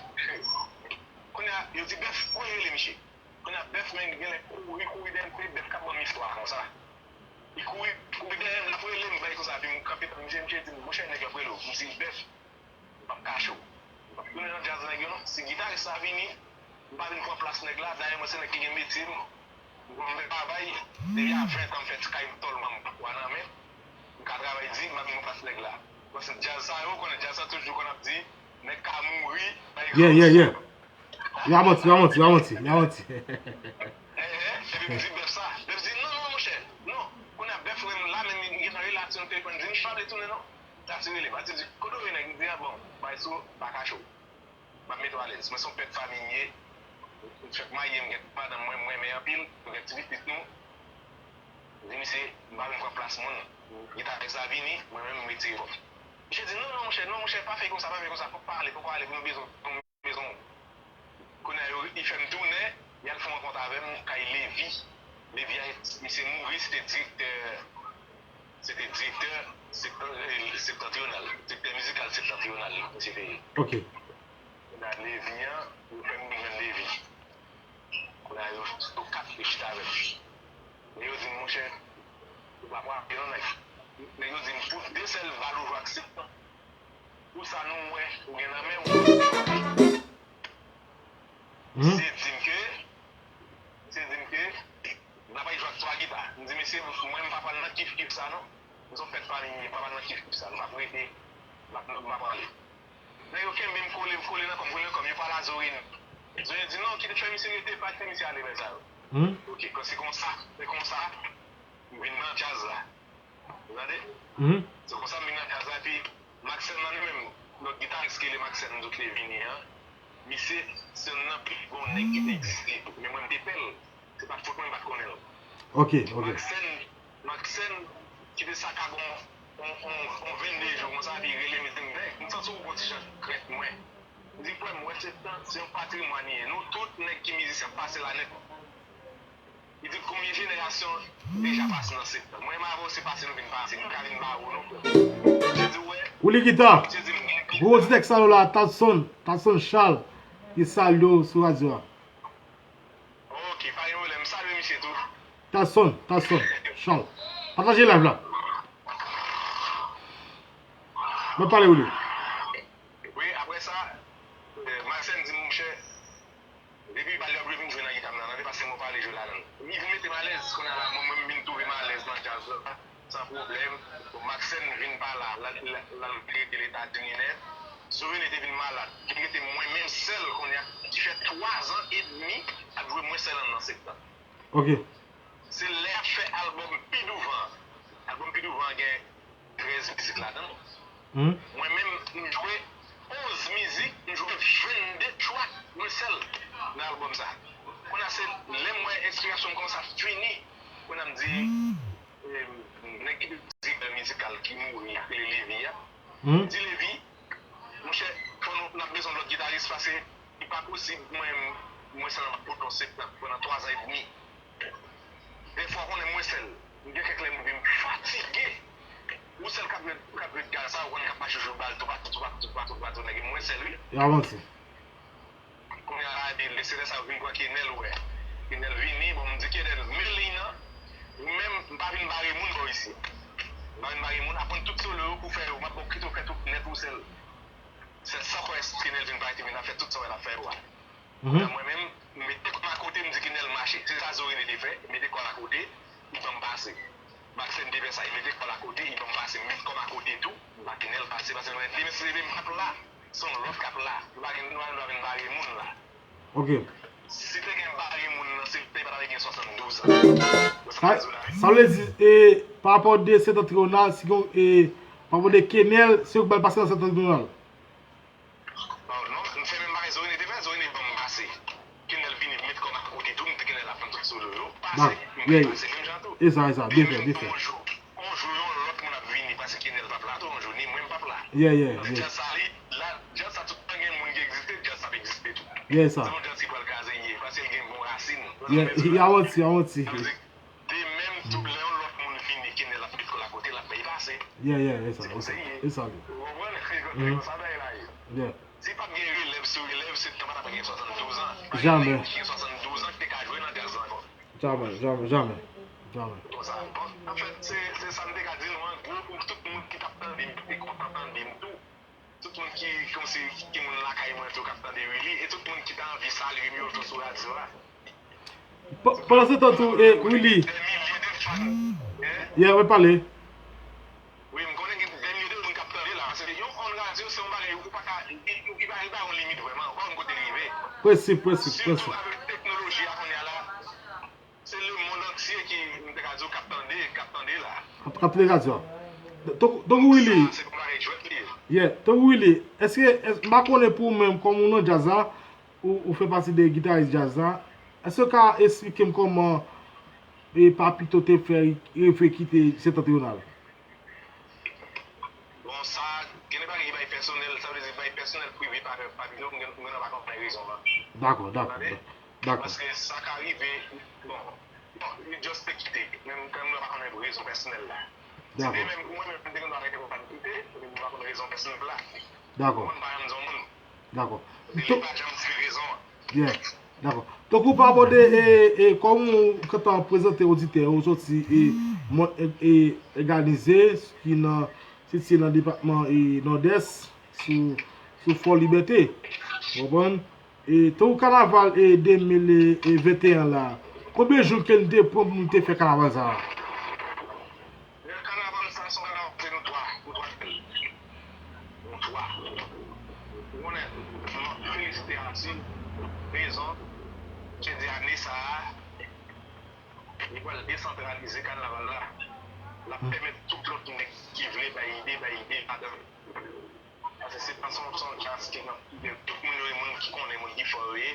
Kounye a, yo di, "Bèf, kouri rele misye." Kounye a, Bèf, men, genlè kouri, kouri dèyè m, se Bèf k ap ban m istwa konsa. Li kouri, kouri dèyè m, l ap rele m, bay konsa, epi m kanpe tann misye, misye di m, "Monchè, nèg la ap rele w." M di, "Bèf, m p ap kache w. M p ap tounen nan djaz nèg yo, non. Si gitaris la vini, m pa vin pran plas nèg la, dayè mwen se nèg ki gen metye m, m konn fè travay, depi a ven tan m fè ti kay m tòlman m pa kwa nan men, m ka travay di, m pa vin pran plas nèg la." Paske djaz sa yo, ou konnen djaz sa toujou konn ap di, nèg ka mouri, bay granmoun. Yeah, yeah, yeah. Y a manti, y a manti, y a manti, y a manti. Epi m di Bèf sa, Bèf di, "Non, non, monchè, non." Kounye a Bèf menm la, menm li gentan rele Atis nan telefòn, di m pa vle tounen non. Atis rele m, Atis di, "Kote w ye nèg?" M di, "A bon, bay sou, pa kache w. M ap mete w alèz. Mwen se yon pè de fanmi m ye. M fèk marye, m gen madanm mwen, m renmen anpil, nou gen ti pitit nou." M di misye, "M pa vle pran plas moun. Gitarist la vini, mwen menm m retire kò m." Misye di, "Non, non, monchè, non, monchè, pa fè konsa, pa fè konsa, fòk pale, fòk pale, pou nou bezwen, pou nou bezwen." Kounye a, yo, li fè m tounen, y al fè yon rankont avè m kay Levi. Levi a, misye mouri, se te direktè, se te direktè septan-, eh, septantriyonal, direktè mizikal septantriyonal, misye te ye. Ok. Kounye a, Levi an, yo fè m jwenn Levi. Kounye a, yo, yo kat, yo chita avè m. Men yo di m, "Monchè, ou pa pral non, nèg." Men yo di m, "Pou de sèl bal ou jwe ak septan, pou sa nou wè ou gen nan men w." Misye di m ke, misye di m ke, n ap al jwe ak twa gita. M di, "Mesye, mwen, m pa pral nan kif kif sa non. M se yon pè de fanmi m ye, m pa pral nan kif kif sa. M ap rete, m ap, m ap ale." Nèg yo kenbe m kole, m kole nan kò m, kole nan kò m, yo pale a Zorine. Zorine di, "Non, kite, fè misye rete, pa kite misye ale, bèl sa yo." Ok, se konsa, se konsa, m vin nan djaz la. Ou tande? Se konsa m vin nan djaz la, epi Maxène nan li menm, lòt gitaris ki rele Maxène, m di w ki te vini an, misye se youn nan pi bon nèg ki te egziste. Men mwen, m te pè l. Se pa t fòt mwen, m pa t konnen l. Ok, ok. Maxène, Maxène, ki te sa ka gon, on, on, on vennde jou konsa, epi rele m, di m, "Nèg, m santi w gon ti jan krent mwen." M di, "Frè m, wè septan, se yon patrimwàn li ye. Nou tout, nèg ki mizisyen, ap pase la nèt." Li di, "Konbyen jenerasyon deja pase nan septan? Mwen menm avè w se pase nou vin pase. M ka vin ba ou non, frè." Misye di, "Wè." Willy Guitar. Misye di, "M gen." Gwo direktè sa yo la, Tadson, Tadson Charles, li salye w sou radyo a. Ok, pa gen pwoblèm. M salye misye tou. Tadson, Tadson Charles. Pataje live la. Mwen pale, Willy. Wi, apre sa, eh, Maxène di m, "Monchè, depi bal yo ap jwe, vin jwe nan gita m nan, tande, paske mwen pa vle jwe ladan l." Li vin mete m alèz, kounye a la, mwen, mwen, m vin twouve m alèz nan djaz la, san pwoblèm. Bon, Maxène vin pa la, l al, l al, l al rete Leta Drinè. Zorine te vin malad. Vin rete mwen menm sèl kounye a, ki fè twa zan edmi ap jwe mwen sèl anndan septan. Ok. Se lè y ap fè albòm pi douvan an. Albòm pi douvan an gen trèz mizik ladan l. Mwen menm, m jwe onz mizik, m jwe vennde track mwen sèl nan albòm sa. Kounye a se lè m wè enspirasyon m kòmanse ap fini, kounye a m di, eh, nèg ki te direktè mizikal ki mouri a, ki rele Levi a, m di, "Levi, monchè, fò nou, n ap bezwen lòt gitaris, paske li pa posib mwen, mwen sèlman ap pote yon septan pandan twa zan edmi." Dèfwa, konnen mwen sèl. M gen kèk lè m rive m fatige. Ou sèl k ap ret, k ap ret gaz sa, ou konn k ap mache jwe bal toupatou, toupatou, toupatou, toupatou, nèg, mwen sèl, wi. Y avanse. Kounye a la, epi lè se lè sa, yo vin pran Kenèl, wè. Kenèl vini, bon, m di Kenèl, men liy nan, ou menm, m pa vin bare moun bò isi. M pa vin bare moun, aprann tout solo yo pou fè yo, m ap ba w kite w fè tout nèt ou sèl. Se sa fè Kenèl vin parèt, vin ap fè tout sa w wè l ap fè yo a. Mwen menm, m mete kò m akote, m di Kenèl mache. Se sa Zorine te fè, li mete kò l akote, li ban m pase. Maxène te fè sa, li mete kò l akote, li ban m pase. M met kò m akote tou, m ba Kenèl pase, paske nou wè demen si Dye vle m p ap la. Se yon lòt k ap la. Nou pa gen, nou pa gen dwa vin bare moun la. Ok. Si te gen bare moun nan, se te pa t ap gen swasanndouz an. Sa, sa vle di, e, pa rapò de Septentrional, si gen, e, pa rapò de Kenèl, se yo k ba l pase nan Septentrional. Bon, non, m fè menm bagay Zorine te fè, Zorine ban m pase. Kenèl vini, m met kò m akote tou, m di Kenèl ap pran tout solo yo, pase, m pase menm jan tou. E sa, e sa, byen fè, byen fè. Yon jou, yon jou, yon lòt moun ap vini, paske Kenèl p ap la tou, yon jou, ni mwen m p ap la. Yeah, yeah, yeah. Djaz sa, li, la, djaz sa, tout tan gen moun ki egziste, djaz sa ap egziste tou. Yeah, sa. Se yon djaz ki pral kraze, ye, paske l gen bon rasin. Yeah, y a manti, y a manti. Sa vle di, de menm tou, lè yon lòt moun vini, Kenèl ap met kò l akote, l ap bay pase. Yeah, yeah, e sa, e sa, e sa, li. Ou konprann? Se konsa bagay la ye. Yeah. Si pa t gen relèv sou relèv, Septan pa t ap gen swasanndouz an. Pa gen nèg ki gen swasanndouz an ki te ka jwe nan djaz la ankò. Jamè, jamè, jamè, jamè. Konsa, bon, anfèt, se, se sa m te ka di nou an gwo, pou tout moun ki t ap tande m, ki te kontan tande m tou. Tout moun ki, kòmsi, ki moun lakay mwen tou k ap tande Willy, e tout moun ki ta anvi salye m yo tou sou radyo a. Pa-, pandan se tan tou, e, Willy. Dè milye de fan. Hein? Yeah, mwen pale. Wi, m konnen gen dè milye de moun k ap tande la, paske yon onn radyo se yon bagay ou pa ka, li, li, li pa, li pa yon limit vrèman, ou pa konn kote li rive. Prensip, prensip, prensip. Sitou avèk teknoloji a kounye a la, se lemonn antye ki, m te ka di w, k ap tande, k ap tande la. K ap, k ap tande radyo a. Tonton Willy, yeah, Tonton Willy, èske, èske, m pa konnen pou ou menm, kòm ou nan djaz la, ou, ou fè pati de gitaris djaz la, èske w ka esplike m kòman e Papito te fè rive kite Setantriyonal? Bon, sa, gen de bagay ki bay pèsonèl, sa vle di bay pèsonèl prive pa Papito, m gen, m gen pa konprann rezon an. Dakò, dakò, dakò. Paske sa ka rive, bon, bon, li just te kite, men m, men m pa konnen rezon pèsonèl la. Si te menm, mwen menm, m te gen dwa rete pou pa m kite, men m pa konnen rezon pèsonèl la. Dakò. Mwen m pa janm di yon moun. Dakò. Li pa janm di rezon an. Yeah. Dakò. Tonton, pa abòde, e, e, kòm ou gentan prezante oditè, ou soti, e, mwen, e, e, Egalize, ki nan, sitiye nan depatman, e, Nòdès, sou, sou Fò Libète. Ou konprann? E, tonton, kanaval, e, de mil venteyen la, konbyen jou ke nou te pran pou nou te fè kanaval sa a? Kanaval sa, se yon kanaval kote nou twa, nou twa fè l. Nou twa. Ou konnen, m ap felisite Arthur, rezon, se di ane sa a, li pral desantralize kanaval la. L ap pèmèt tout lòt nèg ki vle bay ide, bay ide ladan l. Paske se pa, se yon, se yon djaz ki nan, tout moun yo, moun ki konnen, moun ki fò yo ye.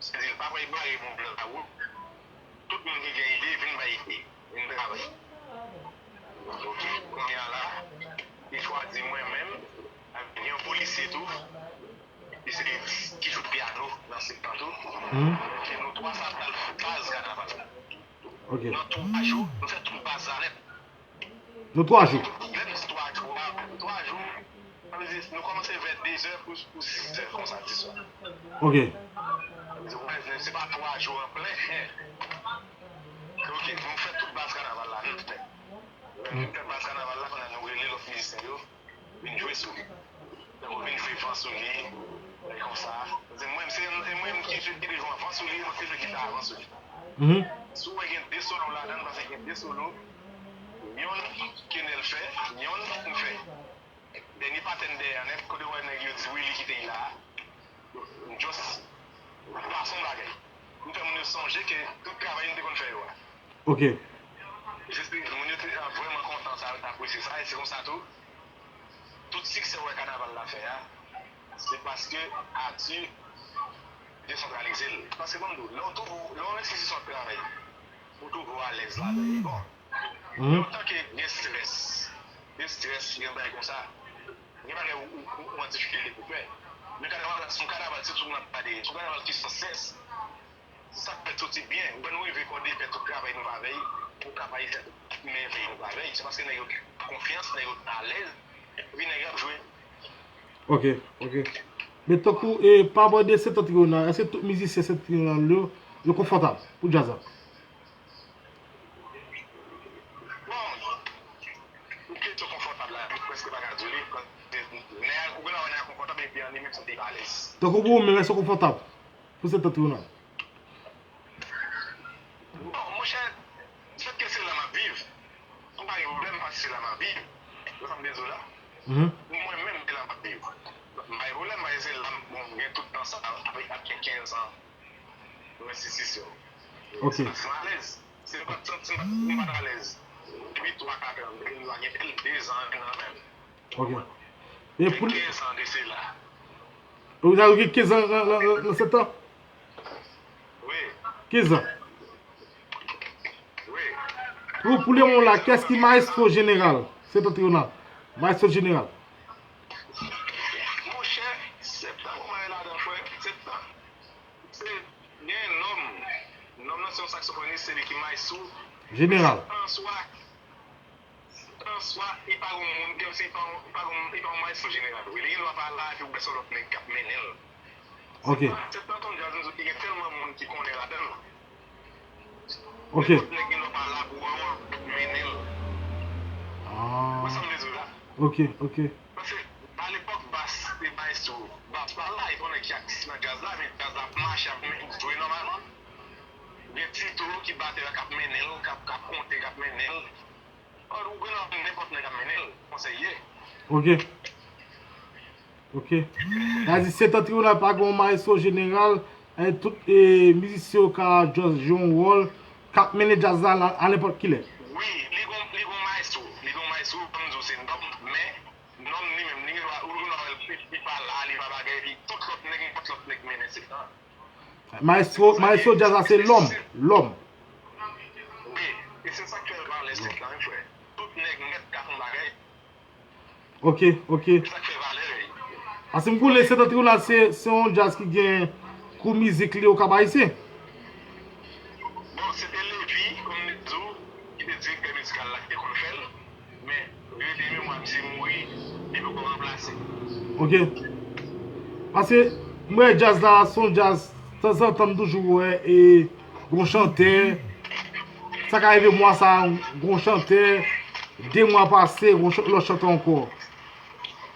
Se di l pa pral bare moun nan lawout. Tout moun ki gen ide, vin bay ide. Vin travay. Ok, kounye a la, li chwazi mwen menm, avèk yon polisye tou, ki se, ki jwe pyano nan Septan tou. Ke nou twa sa pral baz kanaval la. Ok. Nan twa jou, nou fè tout baz la nèt. Nou twa jou. Lè nou di twa jou a, twa jou, sa vle di nou kòmanse vè dezè pou, pou sizè konsa di swa. Ok. Se pa twa jou an plen. Ok, nou fè tout baz kanaval la, nou fè. Lè nou fè baz kanaval la, kounye a nou rele lòt mizisyen yo vin jwe sou li. Tankou vin jwe van sou li, bagay konsa. Se mwen, se mwen ki jwe, ki te jwe van sou li, mwen ki jwe gita van sou li. Si w wè gen de solo ladan l, paske gen de solo, yonn Kenel fè, yonn m fè. Dènye patèn dèyè a nèt, kote w wè nèg yo di Willy kite l la a, m just pase yon bagay. M fè moun yo sonje ke tout travay m te konn fè yo a. Ok. Jis moun yo te vrèman kontan sa, yo te apresye sa, e se konsa tou, tout siksè w wè kanaval la fè a, se paske Arthur desantralize l. Paske ban m di w, lè w touve w, lè yon enstitisyon ap travay, ou touve w alèz ladan li, bon. Men antanke gen strès, gen strès, gen bagay konsa, gen bagay ou, ou, ou, ou an difikilte pou fè. Men kanaval la, se yon kanaval, sitou moun ap gade, se yon kanaval ki san stres. Se sa k fè tout ti byen. Ou wè nou rive kòde fè tout travay nou pa vèy, pou travay fè tout mèvèy nou pa vèy. Se paske nèg yo gen konfyans, nèg yo alèz, epi nèg yo ap jwe. Ok, ok. Men tankou, e, pa bò de Septantriyonal, èske tout mizisyen Septantriyonal yo, yo konfòtab pou djaz la? Bon, pou kesyon konfòtab la, m prèske pa ka di w li, paske nèg, ou gen lè wè nèg konfòtab, epi an li menm santi l pa alèz. Tankou pou ou menm, èske w konfòtab pou Septantriyonal? Bon, monchè, difèt ke se la m ap viv, m pa gen pwoblèm paske se la m ap viv. Ou konprann sa m vle di w la? Mwen menm, se la m ap viv. M pa gen pwoblèm paske se la m, bon, m gen tout tan sa, apre ap gen kenz an nan enstitisyon. Ok. Se pa si m alèz. Si m pa t santi m pa t, m pa t alèz depi twa kat an, depi m gen de zan, en an menm. Ok. E pou Gen kenz an de sela. Ou sa gen kenz an nan, nan, nan, nan Septan? Wi, Kenz an. wi. Pou, pou lemonn la, kiyès ki maestro jeneral Septantriyonal? Maestro jeneral. Monchè, Septan, kòman e ladan, frè? Septan. Se gen nonm. Nonm nan se yon saksofonis, se li ki maestro. Jeneral. An swa, an swa, li pa yon moun, kòmsi li pa yon, li pa yon, li pa yon maestro jeneral. Wi, li gen dwa pa la, epi ou wè se yon lòt nèg k ap mennen l. Ok. Septan, se yon djaz, nou di, ki gen tèlman moun ki konnen ladan l. Ok. Nenpòt nèg gen dwa pa la pou wè w, mennen l. Ou wè sa m vle di w la? Ok, ok. Paske, alepòk, bas te maestro. Bas pa la, e pa yon nèg ki aktif nan djaz la, men djaz la ap mache, ap men, jwe nòmalman. Gen Tito ki batè a k ap mennen l, k ap, k ap konte, k ap mennen l. Ou gen dwa nenpòt nèg ap mennen l, konsèy ye. Ok. Ok. Sa di Septantriyonal pa gen yon maestro jeneral, e tout, e, mizisyen yo ka just jwe yon wòl, k ap mennen djaz la, la, a nenpòt kilè. Wi, li gon, li gon maestro. Li gen yon maestro, m di w se nonm, men nonm li menm, li gen dwa, ou gen dwa wè l, li pa la, li pa bagay, epi tout lòt nèg, nenpòt lòt nèg mennen septan. Maestro, maestro djaz la se lòm, lòm. Wi, e se sa k fè l valè septan, wi, frè. Tout nèg nèt ka fè yon bagay. Ok, ok. Se sa k fè valè l. Paske m konnen Septentrional se se yon djaz ki gen kou mizik li Okap Ayisyen. Bon, se te Levi, kòm m te di w, ki te direktè mizikal la, ki te konn fè l. Men, verite memwa misye mouri, li poko ranplase. Ok. Paske m wè djaz la, se yon djaz, tanzantan m toujou wè e gon chantè. Sa ka rive mwa sa, gon chantè, de mwa pase, gon ch- lòt chantè ankò.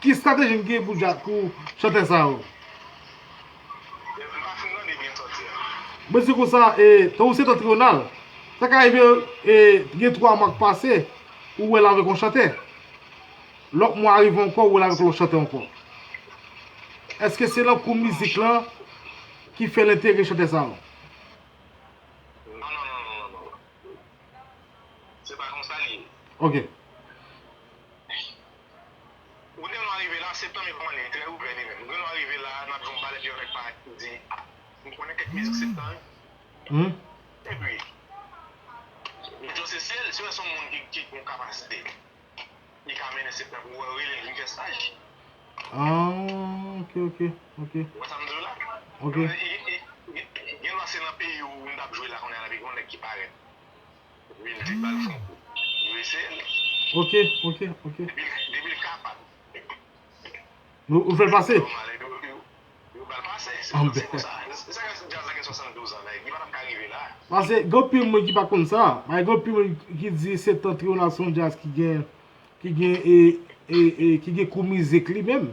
Ki estrateji n gen pou djaz, pou chantè sa yo? M pa fin tande byen sa w di a. Mwen se konsa, e, tankou Septentrional, sa ka rive e, gen twa mwa k pase, ou wè l avèk yon chantè. Lòt mwa rive ankò, ou wè l avèk lòt chantè ankò. Èske se nan kou mizik lan ki fè l enterese chantè sa yo? Non, non, non, non, non, non. Se pa konsa li ye. Ok. Ou gen dwa rive la, septan, men kòman li trè ouvè li menm. Ou gen dwa rive la, n ap jwe yon balèt yon nèg pa ki di, ah, m konnen kèk mizik septan, wi. Hmm. Epi, Meteo se sèl, se yon moun ki, ki gen kapasite. Li ka mennen septan pou wè rele l vin fè staj. Ah, ok, ok, ok. Ou wè sa m di w la? Ok. Gen dwa se nan peyi ou m t ap jwe la kounye a, epi gen yon nèg ki parèt. Epi l di ba l fon kou. Yo eseye l. Ok, ok, ok. Depi l, depi l kapab. Nou, ou fè l pase? Nòmal, epi yo, yo, yo ba l pase. Se se konsa. Se sa k fè djaz la gen swasanndouz an, nèg. Li pa t ap ka rive la. Paske gen anpil moun ki pa konn sa. Paske gen anpil moun ki di Septentrional se yon djaz ki gen ki gen e, e, e, ki gen kou mizik li menm.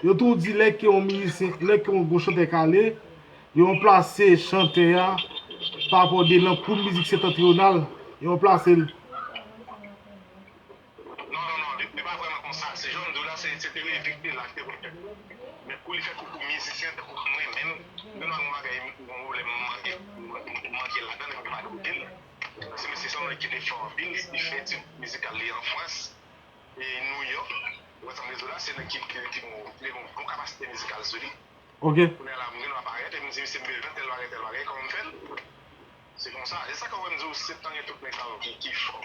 Yo tou di lè ke yon mizisyen, lè ke yon gwo chantè k ale, yo ranplase chantè a pa rapò de nan kou mizik Septentrional, yo ranplase l. Non, non, non, li, li pa vrèman konsa. Se jan m di w la, se, se te Levi ki te la, ki te pou l fè. Men pou li fè koukou mizisyen, tankou mwen menm, gen dwa gen yon bagay, yon pwoblèm m manke, m manke ladan l, epi m pa te koute l. Se mesye sa, yon nèg ki te fò anpil, li fè etid mizikal li an Frans, e New York. Ou wè sa m di w la, se nèg ki, ki, ki gen yon bon kapasite mizikal sou li. Ok. Kounye a la, m gen dwa parèt, e m di, "Mesye, m bezwen tèl bagay, tèl bagay, kòman m fè l?" Se konsa. E sa k fè w wè m di w, septan gen tout nèg sa yo ki, ki fò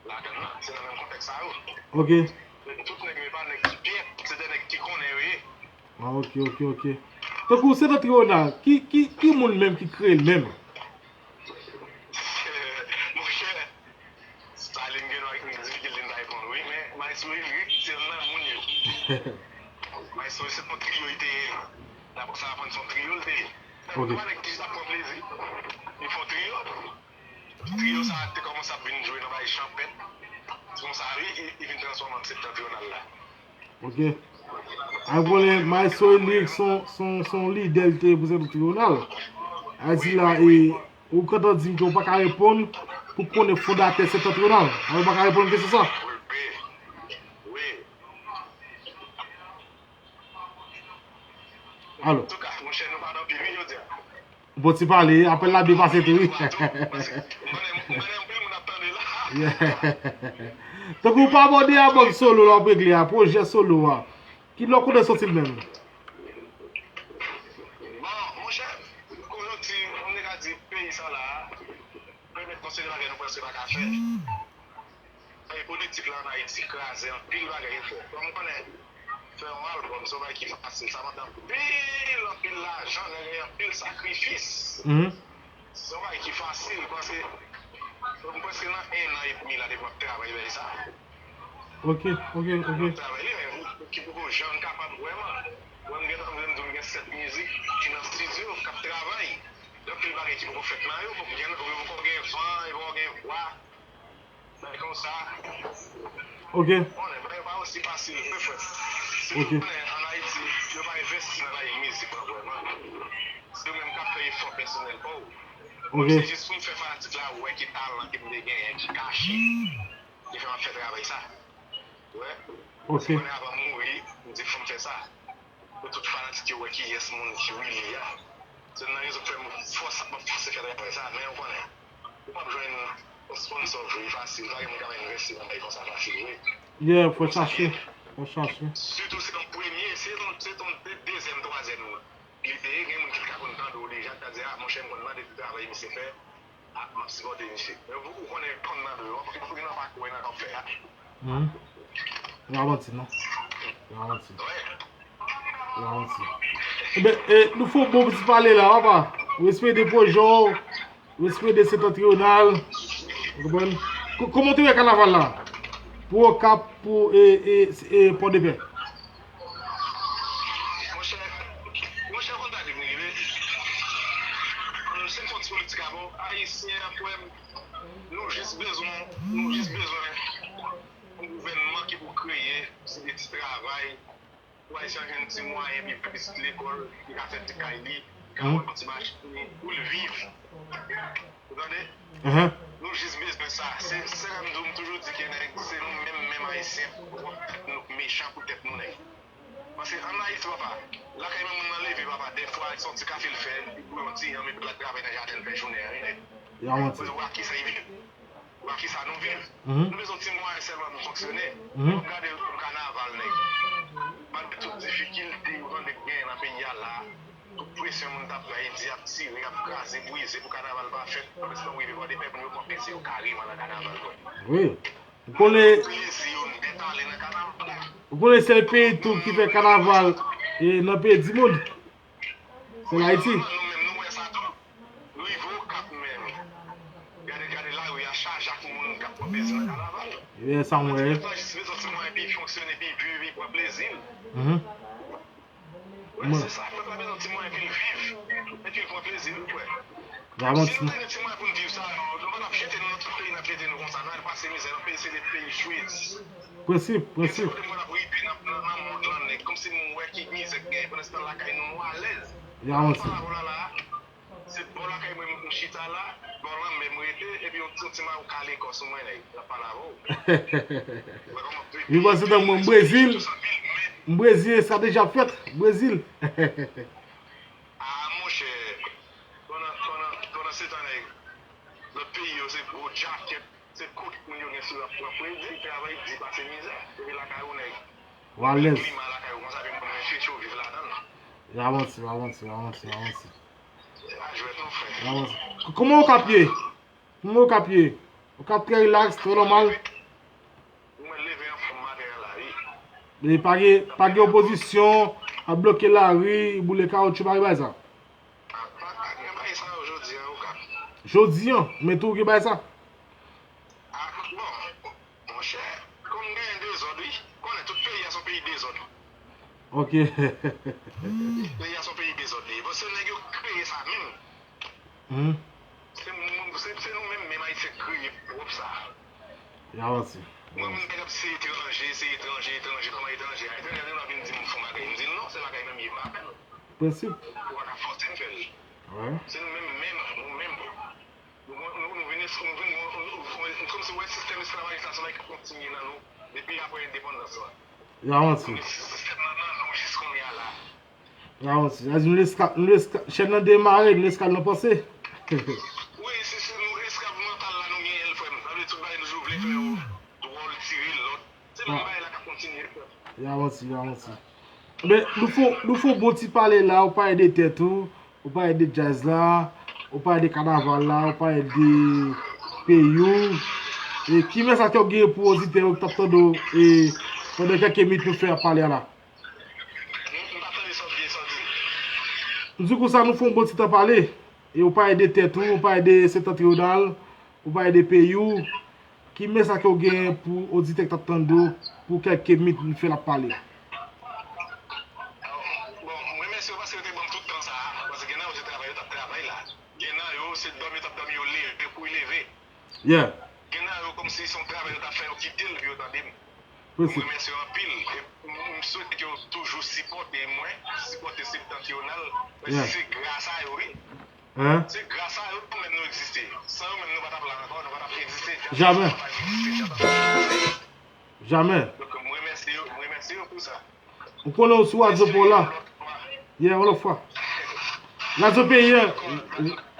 ladan l lan. Se nan menm kontèks sa yo. Ok. Men tout nèg yo, e pa nèg ki pyè, se de nèg ki konnen yo ye. Ah, ok, ok, ok. Tankou Septentrional, ki, ki, ki moun menm ki kreye l menm? Monchè, Stalin gen dwa difikilte n ta reponn wi, men Maestro Lyric se youn nan moun yo. Maestro se yon trio li te ye. Dapre sa aprann se yon trio li te ye. Ok. Yon nèg ki jis ap pran plezi. Li fè yon trio. Trio sa te kòmanse ap vin jwe nan bay chanpèt. Se konsa wi, li, li vin transfòme an Septentrional la. Ok. Ay konnen Maestro Lyric se yon, se yon, se yon lidè li te ye pou Septentrional. Ay di la, e, ou gentan di m ke ou pa ka reponn pou konnen fondatè Septentrional. Ay ou pa ka reponn kesyon sa. Wi. Alo. Antouka, monchè, nou pa nan pil wi jodi a. Bon, ti pale, apèl la byen pase tou wi. Mwen, mwen, mwen, anpil moun ap tande la. Yeah. Tankou w pa abòne a bòm solo la w ap regle a, pwojè solo a. Ki lè w konnen soti l menm? Bon, monchè, konjonkti, m te ka di peyi sa la, pèmèt nou se de bagay nou prèske pa ka fè. E politik la ann Ayiti kraze anpil bagay, frè. Kòm ou konnen, fè yon albòm, se yon bagay ki fasil. Sa mande anpil, anpil lajan, nèg gen anpil sakrifis. Se yon bagay ki fasil, paske m prèske nan en an edmi la depi m ap travay bagay sa. Ok, ok, ok. M ap travay li, men ki poko janm kapab vrèman. Mwen, m gen, m gen, m gen sèt mizik ki nan estidyo, k ap travay. Gen anpil bagay ki poko fèt nan yo, poko gen, yo poko gen van, yo poko gen vwa. Bagay konsa. Ok. Konnen, bagay yo pa osi fasil vre, frè. Si Ok. Ou konnen, ann Ayiti, yo pa envesti nan bagay mizik lan vrèman. Se ou menm k ap fè efò pèsonèl pa w. Ok. Se jis pou m fè fanatik la wè ki talan ke m te genyen, ki kache, ki fè m ap fè travay sa. Ou wè? Ok. Se konnen avan m mouri, m di fò m fè sa. Pou tout fanatik yo wè kiyès moun ki Willy a. Se nan rezon k fè m fòs, m ap fòse fè travay sa, men ou konnen, ou p ap jwenn Sponsor vre fasil, pa gen moun k ap envesti nan bagay konsa fasil vre. Yeah, fò chache. Fò chache. Sitou se yon premye, se yon, se yon de- dezyèm, twazyèm li te ye, gen moun ki ka konn tande w deja, ki ta di, a, monchè, m konn mande pou travay misye fè, a, m ap sipòte misye. Men ou, ou konnen konn mande w, ou gen nan pa kwè nan sa w ap fè a. Hmm. Yo avanti, non? Yo avanti. Yo avanti. Ebyen, e, nou fè yon bon ti pale la, papa. Respè de pwojè w, respè de Setantriyonal. Ou konprann? Ko- Kòman w te wè kanaval la? Pou Okap, pou e, e, e, Pòdepè. Monchè, monchè, konn sa ki vin rive. Se fò ti politik avè w. Ayisyen an, frè m, nou jis bezwen, nou jis bezwen yon gouvènman ki pou kreye ti, de ti travay pou Ayisyen an jwenn ti mwayen, epi plis lekòl, li ka fè ti kay li, li ka wè yon ti machin pou l viv. Ou tande? Ahan. Nou jis bezwen sa. Se, se sa m di w, m toujou di ke nèg, se nou menm, menm Ayisyen, pwòp tèt nou k mechan pou tèt nou, nèg. Paske ann Ayiti, papa, lakay menm moun nan leve, papa, dèfwa, se yon ti kafe l fè, li bwè yon ti yanm, epi l al travay nan jaden l, fè jounen an, wi, nèg. Yo avanti. Ou wè ak kisa li viv? Ou wè ak kisa nou viv? Mhm. Nou bezwen ti mwayen sèlman pou fonksyone. Mhm. Ou gade yon kanaval, nèg. Malgre tout difikilte yo tande k genyen nan peyi a la, tout presyon moun t ap bay, di ap tire, ap kraze, brize pou kanaval pa fèt, pandan se tan w rive Pòdepè, moun yo pran plezi yo kareman nan kanaval, frè. Wi. Ou konnen, Plezi yo nèt ale nan kanaval. Ou konnen sèl peyi tou ki fè kanaval e nan peyi di mond. Se Ayiti. Nou menm, nou wè sa tou. Nou rive Okap menm. Gade, gade lari a chaje ak moun k ap pran plezi nan kanaval. Yeah, sa m wè. Pèp la jis bezwen ti mwayen pou l fonksyone, pou l viv, pou l pran plezi l. Mhm. Wè, se sa. Pèp la bezwen ti mwayen pou l viv. Epi l pran plezi l, frè. Yo avanti. Si nou te gen ti mwayen pou n viv sa, nou pa t ap jete nou nan tout peyi n ap jete nou konsa. Nou al pase mizè nan peyi, se de peyi Swis. Prensip, Gen ti prensip. kote mwen ap rive nan, nan, nan mond lan, nèg. Kòmsi m wè ki mizè k genyen, pandan se tan lakay nou, nou alèz. Yo avanti. Pala la, la, se bò lakay mwen, m chita la, bò lanmè m rete, epi yon ti, ti mayo kale kò sou mwen, nèg. L ap pale avè w. Li panse tankou mwen, Brezil. M Brezil, sa deja fèt. Brezil. Ah, monchè, pandan, pandan, pandan se tan, nèg, lòt peyi yo, se gwo djakèt, se kot moun yo gen sou yo ap pran kredi, travay di pase mizè. Epi lakay ou, nèg, W alèz. Klima lakay ou konsa, epi moun yo fete yo viv ladan l. Yo avanti, yo avanti, yo avanti, yo avanti. Se pa jwèt non, frè. Yo avanti. Kòman Okap ye? Kòman Okap ye? Okap trè rilaks, trè nòmal. Ou mwen leve anfòm maten an la, wi. E pa gen, pa gen opozisyon, ap bloke lari, boule kawotchou, pa gen bagay sa. Pa, pa, pa gen bagay sa yo jodi an, Okap. Jodi an, men tou gen bagay sa. Ah, bon, monchè, kòm genyen dezòd, wi. Konnen tout peyi a se yon peyi dezòd. Ok. Peyi a se yon peyi dezòd li ye. Bon, se nèg yo kreye sa menm. Hmm. Se moun, se, se nou menm, menm Ayisyen k kreye pwòp sa. Yo avanti. Mwen, moun nèg ap se etranje, se etranje, etranje, kòman etranje? Etranje a vin di m fè yon bagay. M di l non, se lakay mwen m ye, m pa fè l. Prensip. Ou pa ka fòse m fè l. Wè. Se nou menm, menm, nou menm. Nou, nou, nou vin, nou vin, nou, nou, nou, kòmsi w wè sistèm esklavajis la, se yon bagay k ap kontinye nan nou depi apre endepandans la. Yo avanti. Sistèm nan nan nou jis kounye a la. Yo avanti. Yo di nou lesklav, nou lesklav, chèn nan demare, nou lesklav nan panse. Wi, se, se nou esklav mantal la nou genyen l, frè m. Sa vle di tout bagay nou toujou vle fè yo dwòl, tire lòt. Se menm bagay la k ap kontinye, frè m. Yo avanti, yo avanti. Men, nou fè, nou fè yon bon ti pale la, ou pale de tèt ou, ou pale de djaz la, ou pale de kanaval la, ou pale de peyi w. E ki mesaj ke w gen pou oditè yo k t ap tande w, e pandan kèk minit nou fè ap pale a la? M, m pa tande sa w di, sa w di. M di konsa nou fè yon bon ti tan pale. E ou pale de tèt ou, ou pale de Septentrional, ou pale de peyi w. Ki mesaj ke w gen pou oditè k t ap tande w pou kèk minit nou fè l ap pale? Bon, m remèsye yo paske yo te ban m tout tan sa a. Paske gen nan yo se travay yo t ap travay la. Gen nan yo se dòmi yo t ap dòmi yo leve pou yo leve. Yeah. Gen nan yo kòmsi se yon travay yo t ap fè, yo kite l pou yo tande m. M Prensip. remèsye yo anpil. E m, m swete ke yo toujou sipòte mwen, sipòte Septentrional. Yeah. Paske se gras a yo, wi. Hein? Se gras a yo nou menm nou egziste. San yo menm nou pa t ap la ankò, nou pa t ap egziste. Jamè. Jamè. Donk, m remèsye yo, m remèsye yo pou sa. Ou konnen w sou radyo pa w la. Yeah, yon lòt fwa. Radyo Peyi a,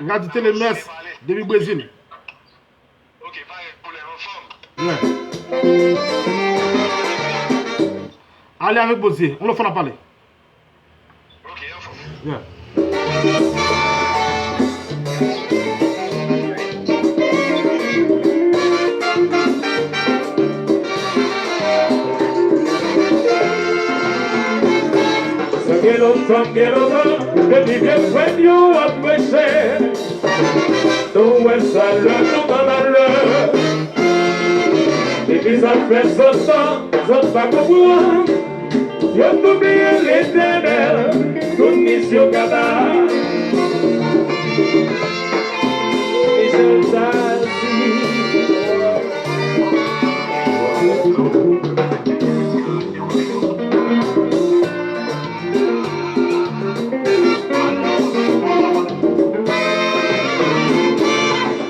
Radyo Telemès, depi Brezil. Ok, Yeah. Ale avèk Bondye. On lòt fwa n ap pale. Ok, anfòm. Yeah. Sa gen lontan, gen lontan, depi vye frè n yo ap preche. Nou wè sa lè nou nan malè. Epi sa fè zòt tan, zòt pa konprann. Yo tou bliye Letènèl, tout misyon kaba. Michel Sazi.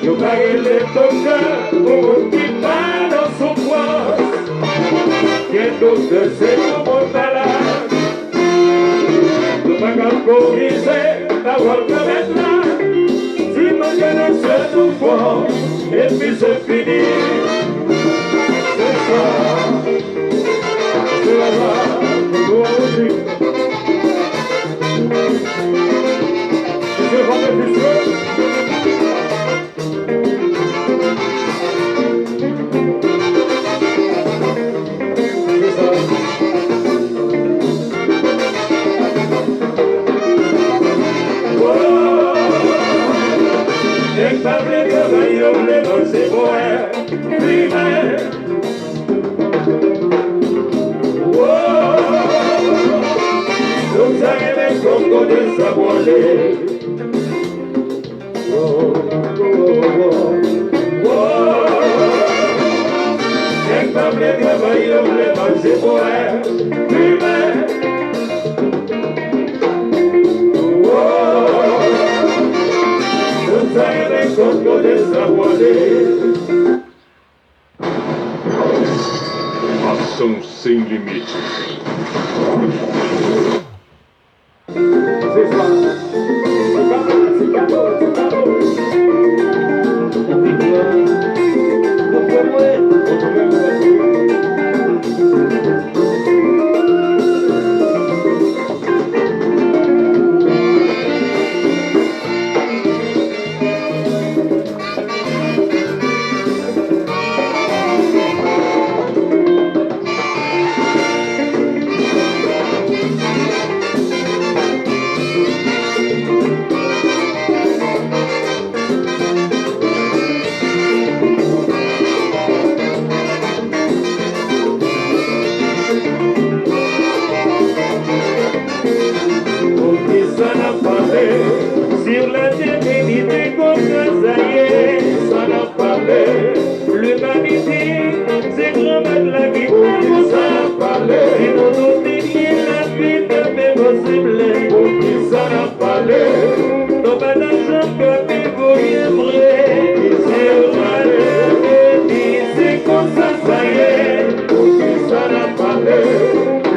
Yo pa rele doktè pou moun ki pa nan soufrans. Gen doktè se yon bon malad. Nou pa ka korije pawòl Granmèt la. Di nou ke lè se nou fò, epi se fini. Se sa. Se la la. Pou anvi. Se pa de fisyon. Nèg pa vle travay, yo vle manje bwè, fimen. Yo ta renmen kòk kote sa pwale. Nèg pa vle travay, yo vle manje bwè, fimen. Yo ta renmen kòk kote sa pwale. Aksyon sen limit. Poukisa n ap pale sur la divinité konsa sa ye? Sa n ap pale? Limanite, se Granmèt la ki fè konsa. Si nou tout te byen lavi, n ap enposib. Poukisa n ap pale? Nou pa ta janm ka pi voye vre. Sur la divinité, se konsa sa ye. Poukisa n ap pale?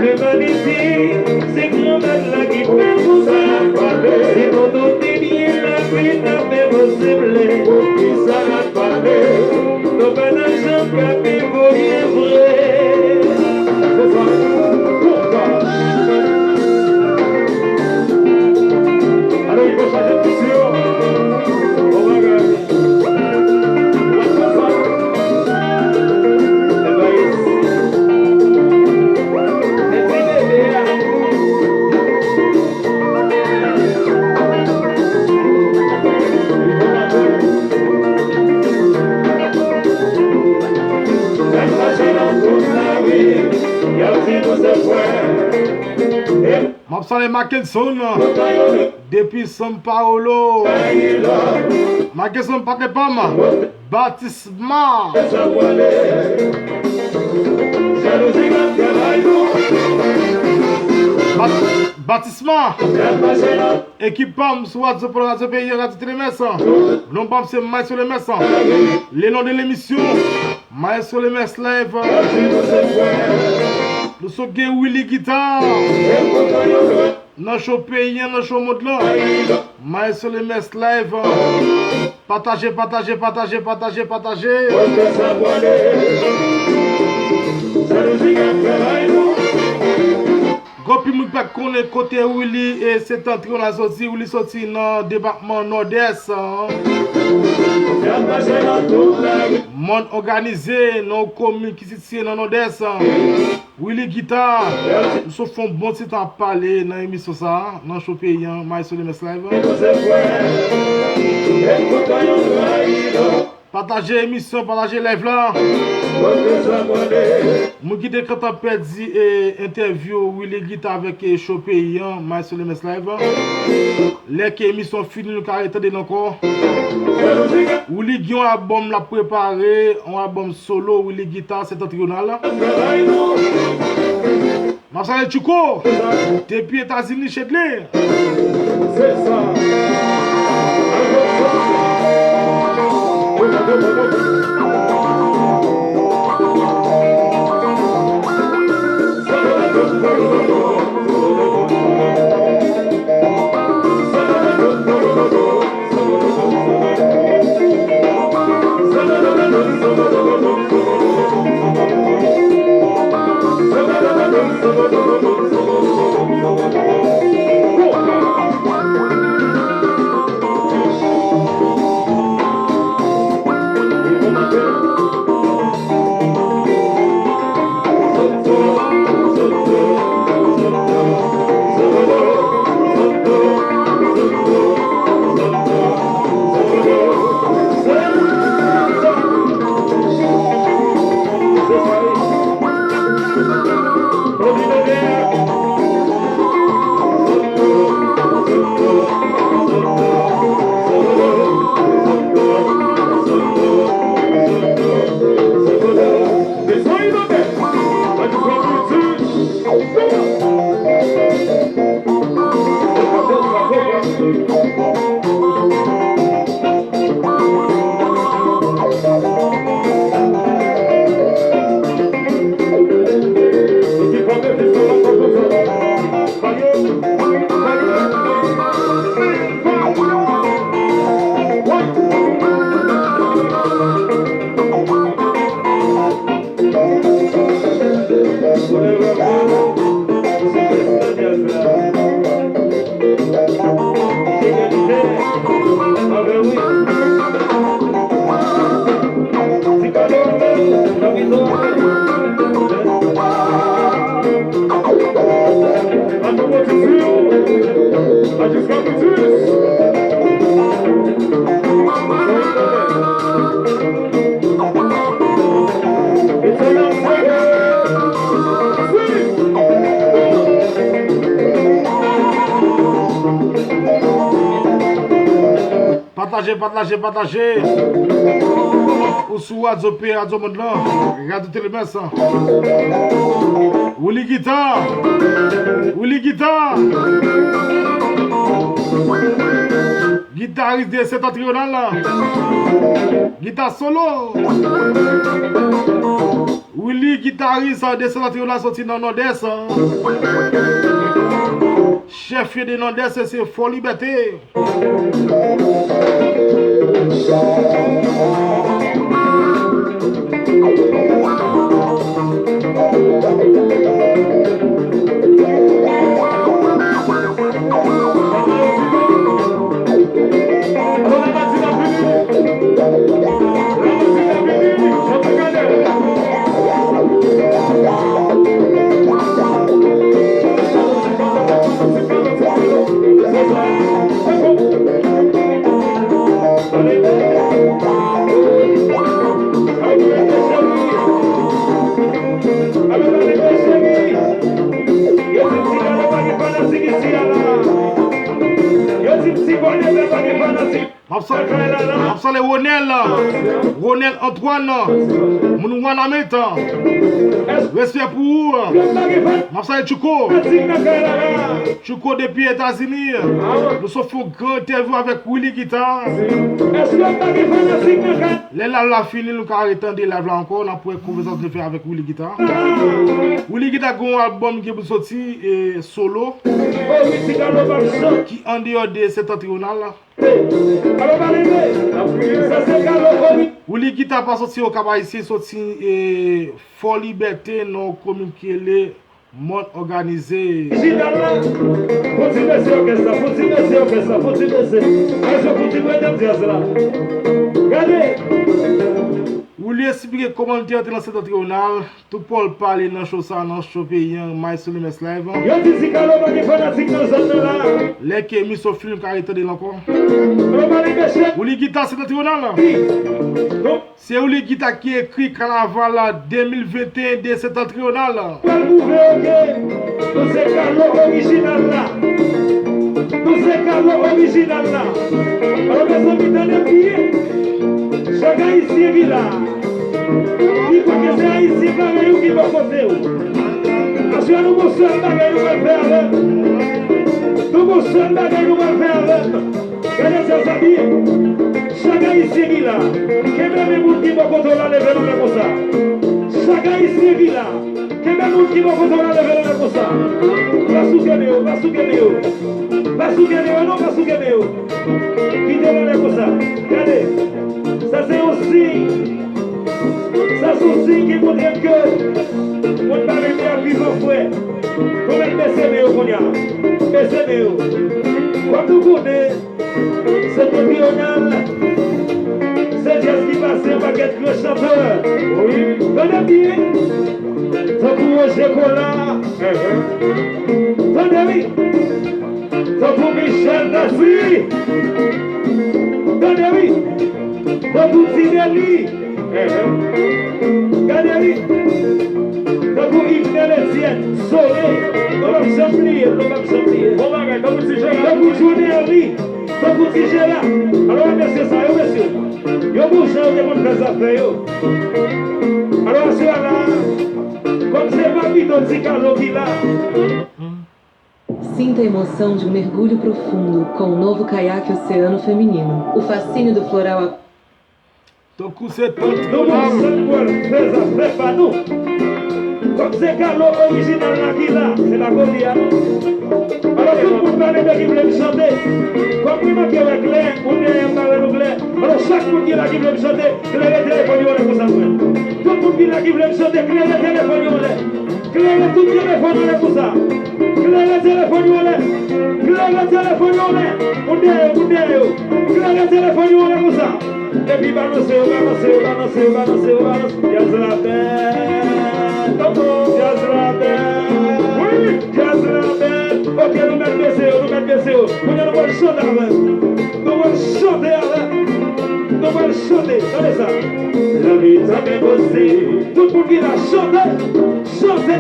Limanite, se Granmèt la ki fè konsa. Si nou tout te byen lavi, n ap enposib. Poukisa n ap pale? Nou pa ta janm ka pi voye vre. Se sa. Alò, li pral chaje misyon. Bon bagay. M ap salye Mackenson depi São Paulo. Mackenson, patnè pa m, Batisma. Bat- Batisma. Ekip pa m sou Radio Polo, Radio Peyi, Radio Telemès. Non pa m se Maestro Lemès. Le nom de l'émission, Maestro Lemès Live. Nou sot gen Willy Guitar nan show peyi an, nan show mond lan. Maestro Lemès Live. Pataje, pataje, pataje, pataje, pataje. Gwo pil moun ki pa t konnen kote Willy e Septentrional soti, Willy soti nan depatman Nòdès. Mòn Òganize, nan yon komin ki sitiye nan Nòdès. Willy Guitar, m sot fè yon bon ti tan ap pale nan emisyon sa a, nan show peyi an, Maestro Lemès Live. Pataje emisyon, pataje live la. Moun ki te kontan pèdi e entèvyou Willy Guitar avèk e show peyi an, Maestro Lemès Live. Lè ke emisyon fini, nou ka retande l ankò. Willy gen yon albòm l ap prepare, yon albòm solo, Willy Guitar, Septentrional. M ap salye Tchouko, depi Etazini, Chedlin. Se sa. Pataje, pataje, pataje. Ou sou Radyo P, Radyo Mond lan, Radyo Telemès. Willy Guitar. Willy Guitar. Gitaris de Septentrional la. Gita solo. Willy, gitaris de Septentrional soti nan Nòdès. Chèf yo de Nòdès, se Fò Libète. M ap salye, m ap salye Ronel, Ronel Antoine, moun Wanament. Respè pou ou. M ap salye Tchouko. Tchouko depi Etazini. Nou sot fè yon gran entèvyou avèk Willy Guitar. Lè live la fini, nou ka retande live la ankò, n ap wè konvèsasyon nou fè avèk Willy Guitar. Willy Guitar gen yon albòm ki pou soti, e, solo, ki andeyò de Septentrional. Willy Guitar pa soti Okap Ayisyen, soti, e, Fò Libète, nan yon komin ki rele Mòn Òganize. Orijinal la, fò ti bese òkès la, fò ti bese òkès la, fò ti bese. Ayisyen, fò ti prete dyaz la. Gade! Willy esplike kòman l te antre nan Septentrional. Tout pawòl pale nan show sa, nan show peyi an, Maestro Lemès Live. Yo di Zikalo pa gen fanatik nan zòn nan la. Lè ke emisyon fini, m ka retande l ankò. Willy Guitar Septentrional. Se Willy Guitar ki ekri Kanaval de mil venteyen de Septentrional. Pral pwouve yo ke nou se Kalo orijinal la. Nou se Kalo orijinal la. Alò, mezanmi, tande m byen. Chak Ayisyen ki la, li kwè ke se Ayisyen parèy ou ki bò kote w. Aswè a, nou gon sèl bagay nou pral fè avè m. Nou gon sèl bagay nou pral fè avè m. Gade sa, sa byen. Chak Ayisyen ki la, kenbe men moun ki bò kote w la, leve nan men konsa. Chak Ayisyen ki la, kenbe moun ki bò kote w la, leve nan men konsa. Pa souke men yo, pa souke men yo. Pa souke men yo, non, pa souke men yo. Kite l anlè konsa. Gade. Sa se yon siy. Sa se yon siy ki montre ke moun pa renmen ak vivan frè. Nou mèt bese men yo kounye a. Bese men yo. Kòm nou konnen, Septentrional, se djaz ki pase yon pakèt gran chantè. Wi. Tande byen. Tankou Roger Collard. Tande wi. Tankou Michel Nasri. Tande wi. Tankou Ti Nelly. Gade wi. Tankou Yvenel Etienne. Sole. Nou p ap janm bliye, nou p ap janm bliye. Bon bagay, tankou Ti Jera. Tankou Johnny Henry. Tankou Ti Jera. Alò, mesye sa yo, mesye. Yo gon jan yo te konn fè zafè yo. Alò, aswè a la, kòm se Papito Ti Kalo ki la. Sinta a emoção de um mergulho profundo com o novo caiaque Oceano Feminino. O fascínio do floral a Tankou se tank. Nou gon jan nou pral fè zafè pa nou. Kòm se Kalo orijinal la ki la, se pa kote a non. Alò, tout moun pale de ki vle m chante. Kòm mwen manke wè klè, moun dèyè m pa wè nou klè. Alò, chak moun ki la ki vle m chante, klere telefòn yo anlè konsa pou mwen. Tout moun ki la ki vle m chante, klere telefòn yo anlè. Klere tout telefòn anlè konsa. Klere telefòn yo anlè. Klere telefòn yo anlè. Moun dèyè yo, moun dèyè yo. Klere telefòn yo anlè konsa. Epi balanse yo, balanse yo, balanse yo, balanse yo, balanse. Djaz la bèl. Djaz la bèl. Wi, djaz la bèl. Ok, nou mèt bese yo, nou mèt bese yo. Kounye a nou pral chante avè m. Nou pral chante avè m. Nou pral chante. Tande sa. Lavi ta byen posib. Tout moun ki la chante. Chante.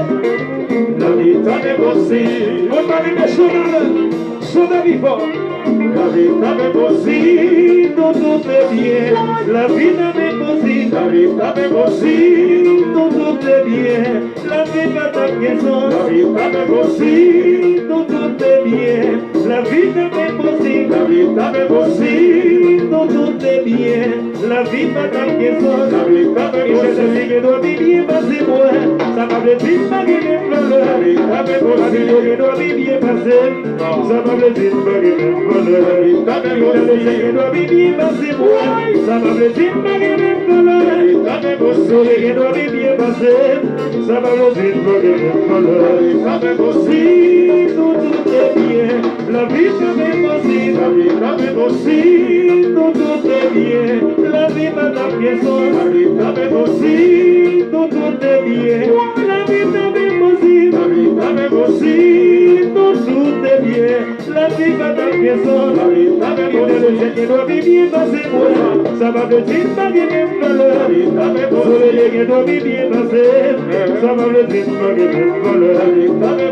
Lavi ta byen posib. Mwen pa renmen chante avè m. Chante pi fò. Lavi ta byen posib, nou tout te byen. Lavi ta byen posib, lavi ta byen posib, nou tout te byen. Lavi pa t ap gen sans. Lavi ta byen posib, nou tout te byen. Lavi ta byen posib, lavi ta byen posib, nou tout te byen. Lavi pa t ap gen sans. Lavi pa t ap gen sans. Michel Nasri gen dwa pi byen pase mwen. Sa pa vle di m pa gen menm valè. Lavi pa t ap gen sans. Papito gen dwa pi byen pase m. Sa pa vle di m pa gen menm valè. Lavi pa t ap gen sans. Michel Nasri gen dwa pi byen pase mwen. Sa pa vle di m pa gen menm valè. Lavi pa t ap gen sans. Sole gen dwa pi byen pase m. Sa pa vle di m pa gen menm valè. Lavi pa t ap gen sans. Si nou tout te byen. Lavi ta byen posib, lavi ta byen posib, nou tout te byen. Lavi pa t ap gen sans. Lavi ta byen posib, nou tout te byen. Lavi ta byen posib, lavi ta byen posib, nou tout te byen. Lavi pa t ap gen sans. Lavi ta byen posib. Michel Nasri gen dwa pi byen pase mwen. Sa pa vle di m pa gen menm valè. Lavi ta byen posib. Sole gen dwa pi byen pase m. Sa pa vle di m pa gen menm valè.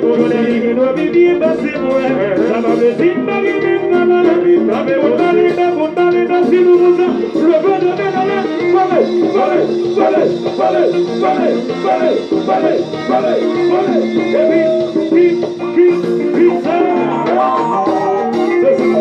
Johnny Henry gen dwa pi byen pase mwen. Sa pa vle di m pa gen menm valè. Moun pale bèf, moun pale bèf. Si nou kontan, leve de men anlè, vole, vole, vole, vole, vole, vole, vole, vole, epi, ki, ki, ki sa? Se sa.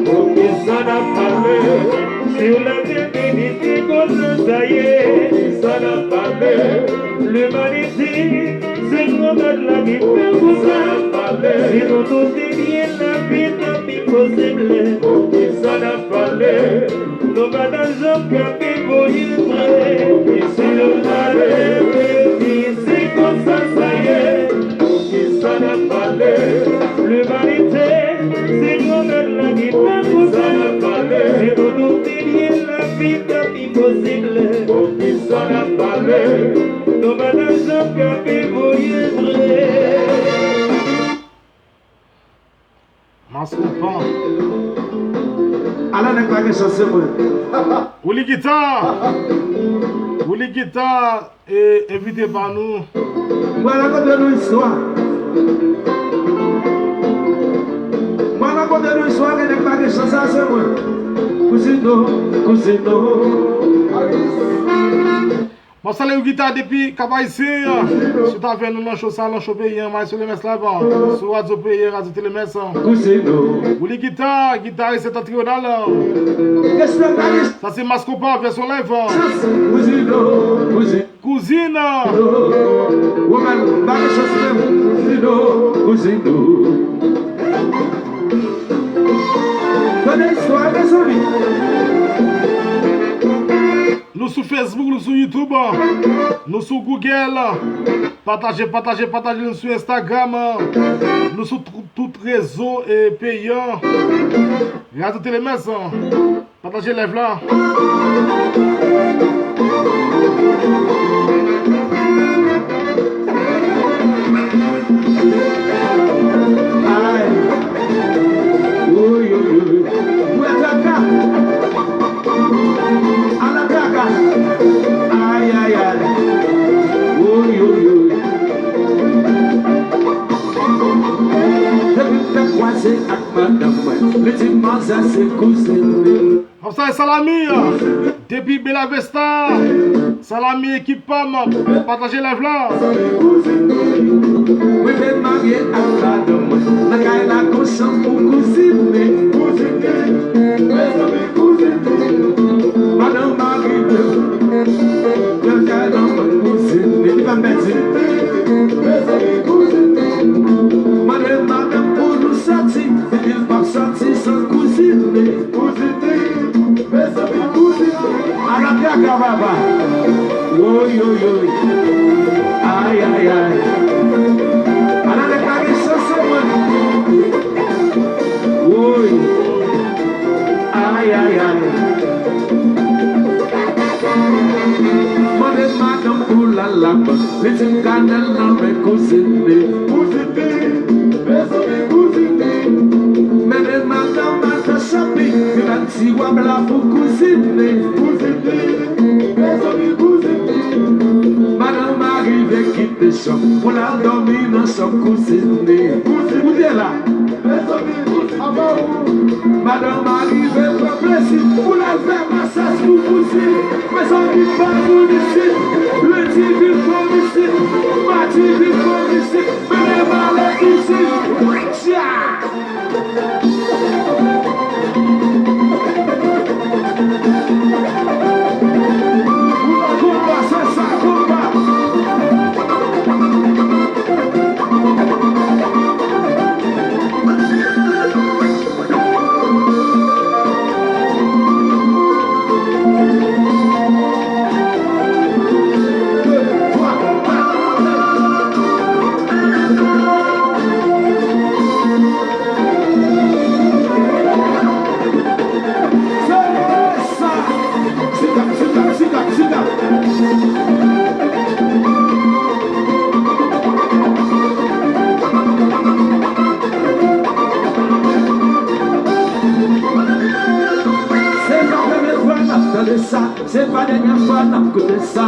Poukisa n ap pale sou la divinite, konsa sa ye? Poukisa n ap pale? Limanite, se granmèt la ki fè konsa. Si nou tout te byen, lavi t ap pi posib. Poukisa n ap pale? Nou pa ta janm ka pi voye vre. Poukisa n ap pale? Epi se konsa sa ye. Poukisa n ap pale? Limanite, se granmèt la ki fè konsa. Si nou tout te byen, lavi t ap pi posib. Poukisa n ap pale? Nou pa ta janm ka pi voye vre. Maskopan. Ala nèg pa gen chans, se mwen. Willy Guitar. Willy Guitar, e, envite pa nou. Mwen rakonte nou istwa. Mwen rakonte nou istwa, gen nèg pa gen chans, sa se mwen. Kouzino, kouzino. M ap salye Willy Guitar depi Cap Haïtien. Si w t avè nou nan show sa, nan show peyi an, Maestro Lemès Live, sou radyo peyi an, radyo Telemès. Willy Guitar, gitaris Septentrional. Sa se Maskopa, vèsyon live. Kouzin. Woman, pa gen chans menm. Kouzin. Tande istwa, mezanmi. Nou sou Facebook, nou sou YouTube, nou sou Google. Pataje, pataje, pataje, nou sou Instagram. Nou sou tout, tout rezo e peyi an. Radyo Telemès. Pataje live la. Ay. Woy, woy, woy. Mwen traka. Ala traka. Ay, ay, ay. Woy, woy, woy. Depi m fè kwaze ak madanm mwen, li di manzè se kouzin li. Konsa e Salami, depi Bella Vista. Salami ekip pa m, pataje live la. Mwen te marye ak madanm mwen nan kay la konsan pou kouzine. Kouzine, mezanmi, kouzine. Madanm mari de nan kay la mwen kouzine. Li pa m pèdi. Mezanmi, kouzine. Mande madanm pou nou soti, li di l p ap soti san kouzine. Kouzine, mezanmi, kouzine. Ala traka papa. Woy, woy, woy. Ay, ay, ay. Ala nèg pa gen chans, se mwen. Woy. Ay, ay, ay. Mande madanm pou l al labank. Li di m kanèl nan men kouzine. Kouzine, mezanmi, kouzine. Mennen madanm al fè shopping, li ban ti wòb la pou kouzine. Kouzine, mezanmi, kouzine. Madanm arive kite chanm pou l al dòmi nan chanm kouzine. Kouzine, ou te la. Mezanmi, kouzine, apa ou? Madanm arive pran plezi pou l al fè masaj pou kouzin. Mezanmi, pa moun isit. Lendi vin fòm isit. Madi vin fòm isit. Mennen m ale kouzin. Tcha! Konba, se sa, konba. Dènyè fwa n ap koute sa.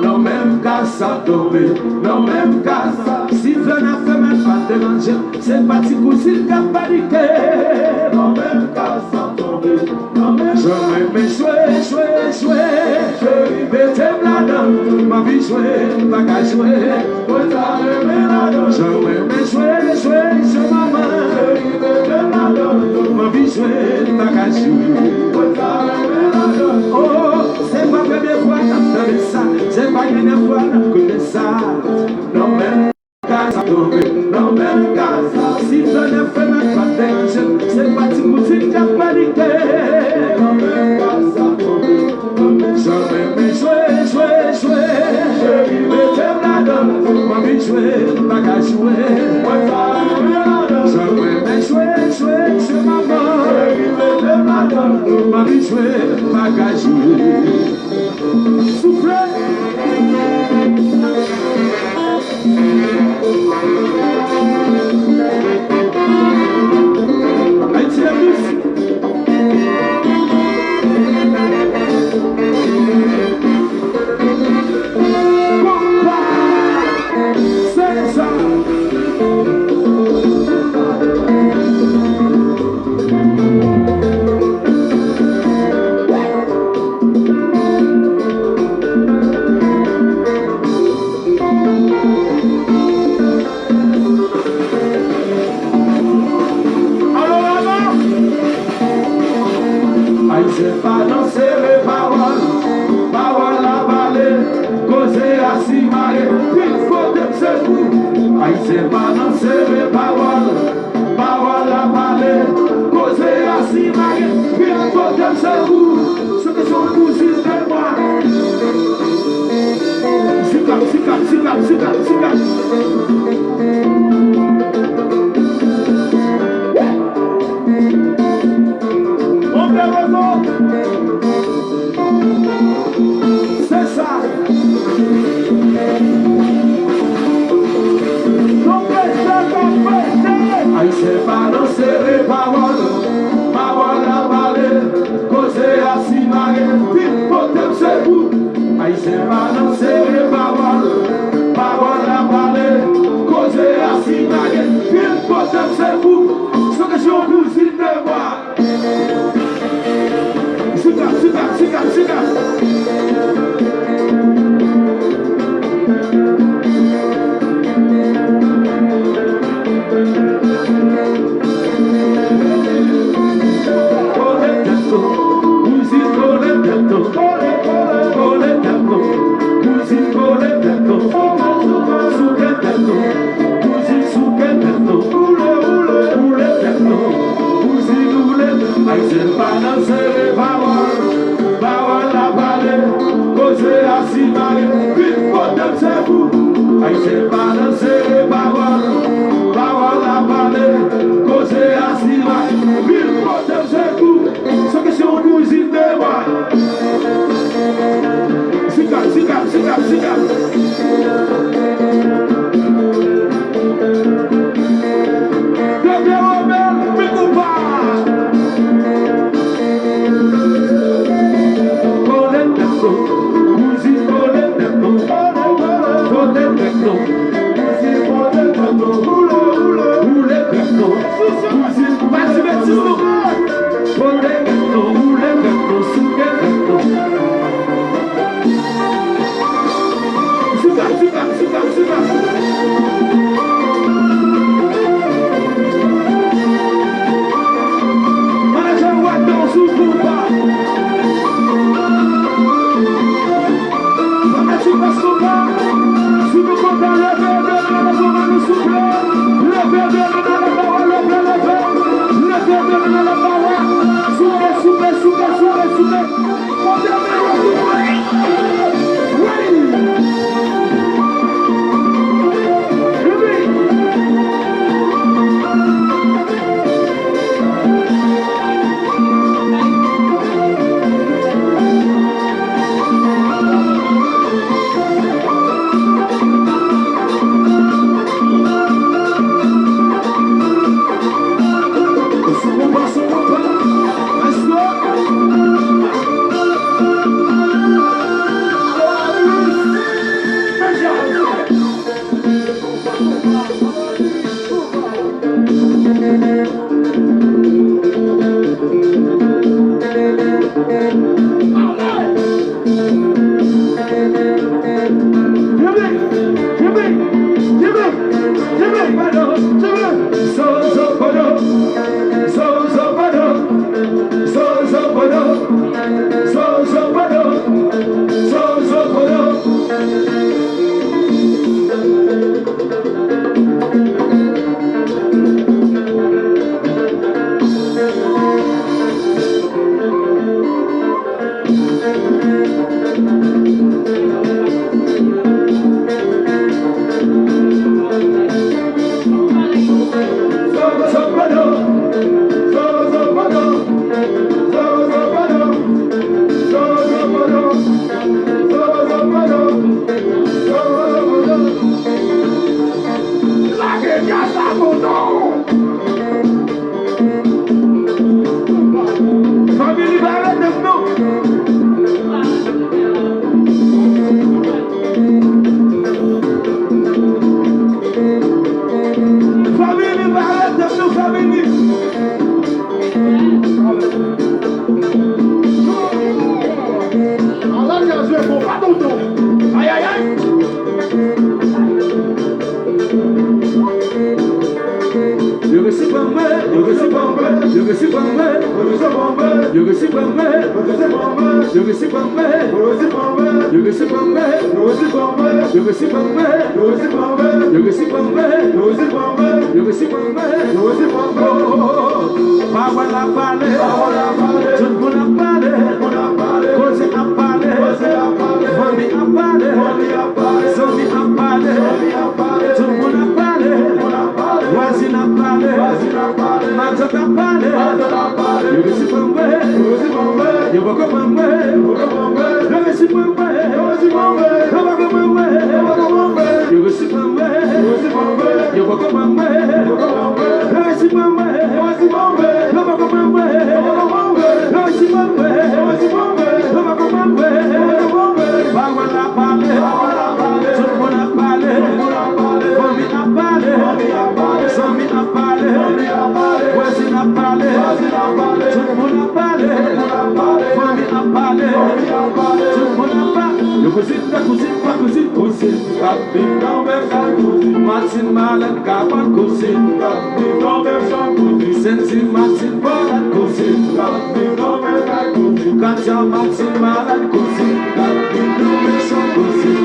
Nan menm kaz sa tonbe, nan menm kaz sa. Si frè n ap fè mal, pa deranje. Se pa ti kouzin k ap panike. Nan menm kaz sa tonbe, nan menm. Jan m renmen jwe, jwe, jwe. Cheri, mete m ladan. M anvi jwe, m pa ka jwe. Mwen ta renmen ladan. Jan mwen renmen jwe, jwe, jwe manman. Cheri, mete m ladan. M anvi jwe, m pa ka jwe. Mwen ta renmen ladan. Oh, se pa premye fwa n ap tande sa. Se pa dènyè fwa n ap koute sa. Nan menm kaz sa tonbe, nan menm kaz sa. Si flannè fè mal, pa deranje. Se pa ti kouzin k ap panike. Nan menm kaz sa tonbe. Jan mwen renmen jwe, jwe, jwe. Cheri, mete m ladan. M anvi jwe, m pa ka jwe. Mwen pa renmen ladan. Jan mwen renmen jwe, jwe, jwe manman. Cheri, mete m ladan. M anvi jwe, m pa ka jwe. Soufle. Ayiti la plis. Konpa, se sa. Alo, alo! Ayisyen pa nan sere pawòl, pawòl la pale, koze a simare, pil kote m se pou. Ayisyen pa nan sere pawòl, pawòl la pale, koze a simare, pil kote m se pou. Se kesyon kouzin de mwa. Zikap, zikap, zikap, zikap, zikap. Monte rezo. Se sa. Ayisyen pa nan sere pawòl, pawòl la pale, koze a simare, pil kote m se pou. Ayisyen pa nan sere pawòl, pawòl la pale, koze a simare, pil kote m se pou. Se kesyon kouzin de mwa. Zikap, zikap, zikap, zikap. Kole tèt ou, kouzin kole tèt ou. Kole tèt ou, kouzin kole tèt ou. Souke tèt ou, kouzin souke tèt ou. Boule, boule, boule tèt ou, kouzin boule. Ayisyen pa nan sere pawòl, pawòl la pale, koze a simare, vin kote m se pou. Ayisyen pa nan sere pawòl, pawòl la pale, koze a simare, vin kote m se pou. Se kesyon kouzin de mwa. Zikap, zikap, zikap, zikap. Bebe Romel, Big Opa. Kole tèt nou, kouzin kole tèt nou, kote tèt nou, Fanmi li pa rete m non. Fanmi li pa rete m non, fanmi li. Ala jazz bon pa tonton. Ay, ay, ay. Yo resi pran mwen, yo resi pran mwen, yo resi pran mwen, yo resi pran mwen, yo resi pran mwen, yo resi pran mwen, yo resi pran mwen, yo resi pran mwen, yo resi pran mwen, yo resi pran mwen, yo resi pran mwen, yo resi pran mwen, yo resi pran mwen, yo resi pran mwen, yo resi pran mwen, yo resi pran mwen. Oh, oh, oh, oh. Pawòl ap pale, pawòl ap pale, tout moun ap pale, tout moun ap pale, koze ap pale, koze ap pale, fanmi ap pale, fanmi ap pale, zanmi ap pale, zanmi ap pale, tout moun ap pale, tout moun ap pale, vwazin ap pale, vwazin ap pale, matant ap pale, matant ap pale. Yo resi pran mwen, yo resi pran mwen, yo poko pran mwen, yo poko pran mwen, yo resi pran mwen, yo resi pran mwen, yo poko pran mwen, yo poko pran mwen, yo resi pran mwen, yo resi pran mwen, yo poko pran mwen, yo poko pran mwen, yo resi pran mwen, yo resi pran mwen, yo poko pran mwen, yo poko pran mwen, yo resi pran mwen, yo resi pran mwen, yo poko pran mwen, yo poko pran mwen. Pawòl ap pale, pawòl ap pale, tout moun ap pale, tout moun ap pale, fanmi ap pale, fanmi ap pale, zanmi ap pale, zanmi ap pale, vwazin ap pale, vwazin ap pale, tout moun ap pale, tout moun ap pale, fanmi ap pale, fanmi ap pale, tout moun ap pale. Yo kouzin, pa kouzin, pa kouzin, kouzin k ap viv nan menm kay kouzin. Martine Marlène Gabbard kouzin k ap viv nan menm chanm kouzin. Senti Martine Marlène kouzin k ap viv nan menm kay kouzin. Katia Martine Marlène kouzin k ap viv nan menm chanm kouzin.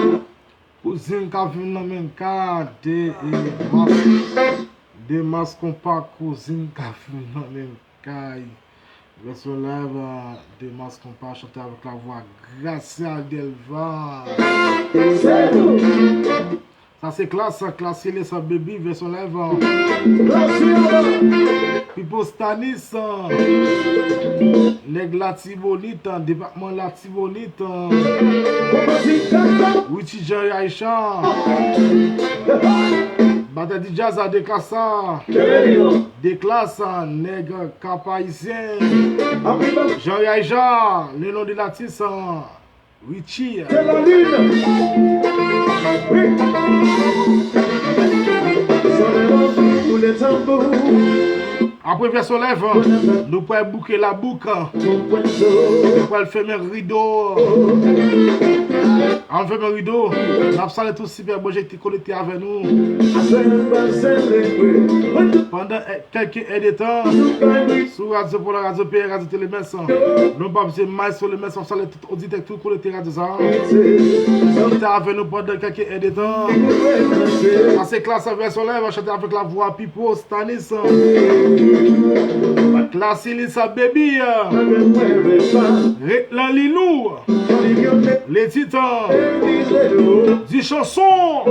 Kouzin k ap viv nan menm kay de, e, mas, de mas konpa kouzin k ap viv nan menm kay. Version live, euh, de mas konpa chanté avec la voix Gracia Delva. Sa se Klass, Klass Ilesa Baby, version live, euh, Pipo Stanis, euh, nèg Latibonit, euh, depatman Latibonit, euh, Richie Jean Aisha, batè di djaz a de Klass sa. De Klass, nèg Kap Ayisyen. Jean Aisha, le nom de l'artiste, Richie. C'est la lune. Oui. Apre version live, nou pral bouke labouk. Nou pral fèmen rido. Ann fèmen rido. N ap salye tout sipè bòjè ki konekte avè nou. Pandan kèlke èdtan, sou radyo Pòl, radyo P R, radyo Tele Mès. Non pa m se Maestro Lemès, m ap salye tout oditè ki konekte radyo sa. Ki te avè nou pandan kèlke èdtan. Sa se Klass version live, chante avèk la voix Pipo Stanis. Klass Ilesa Baby. Ret lan liy nou. Le titre, euh, du chanson.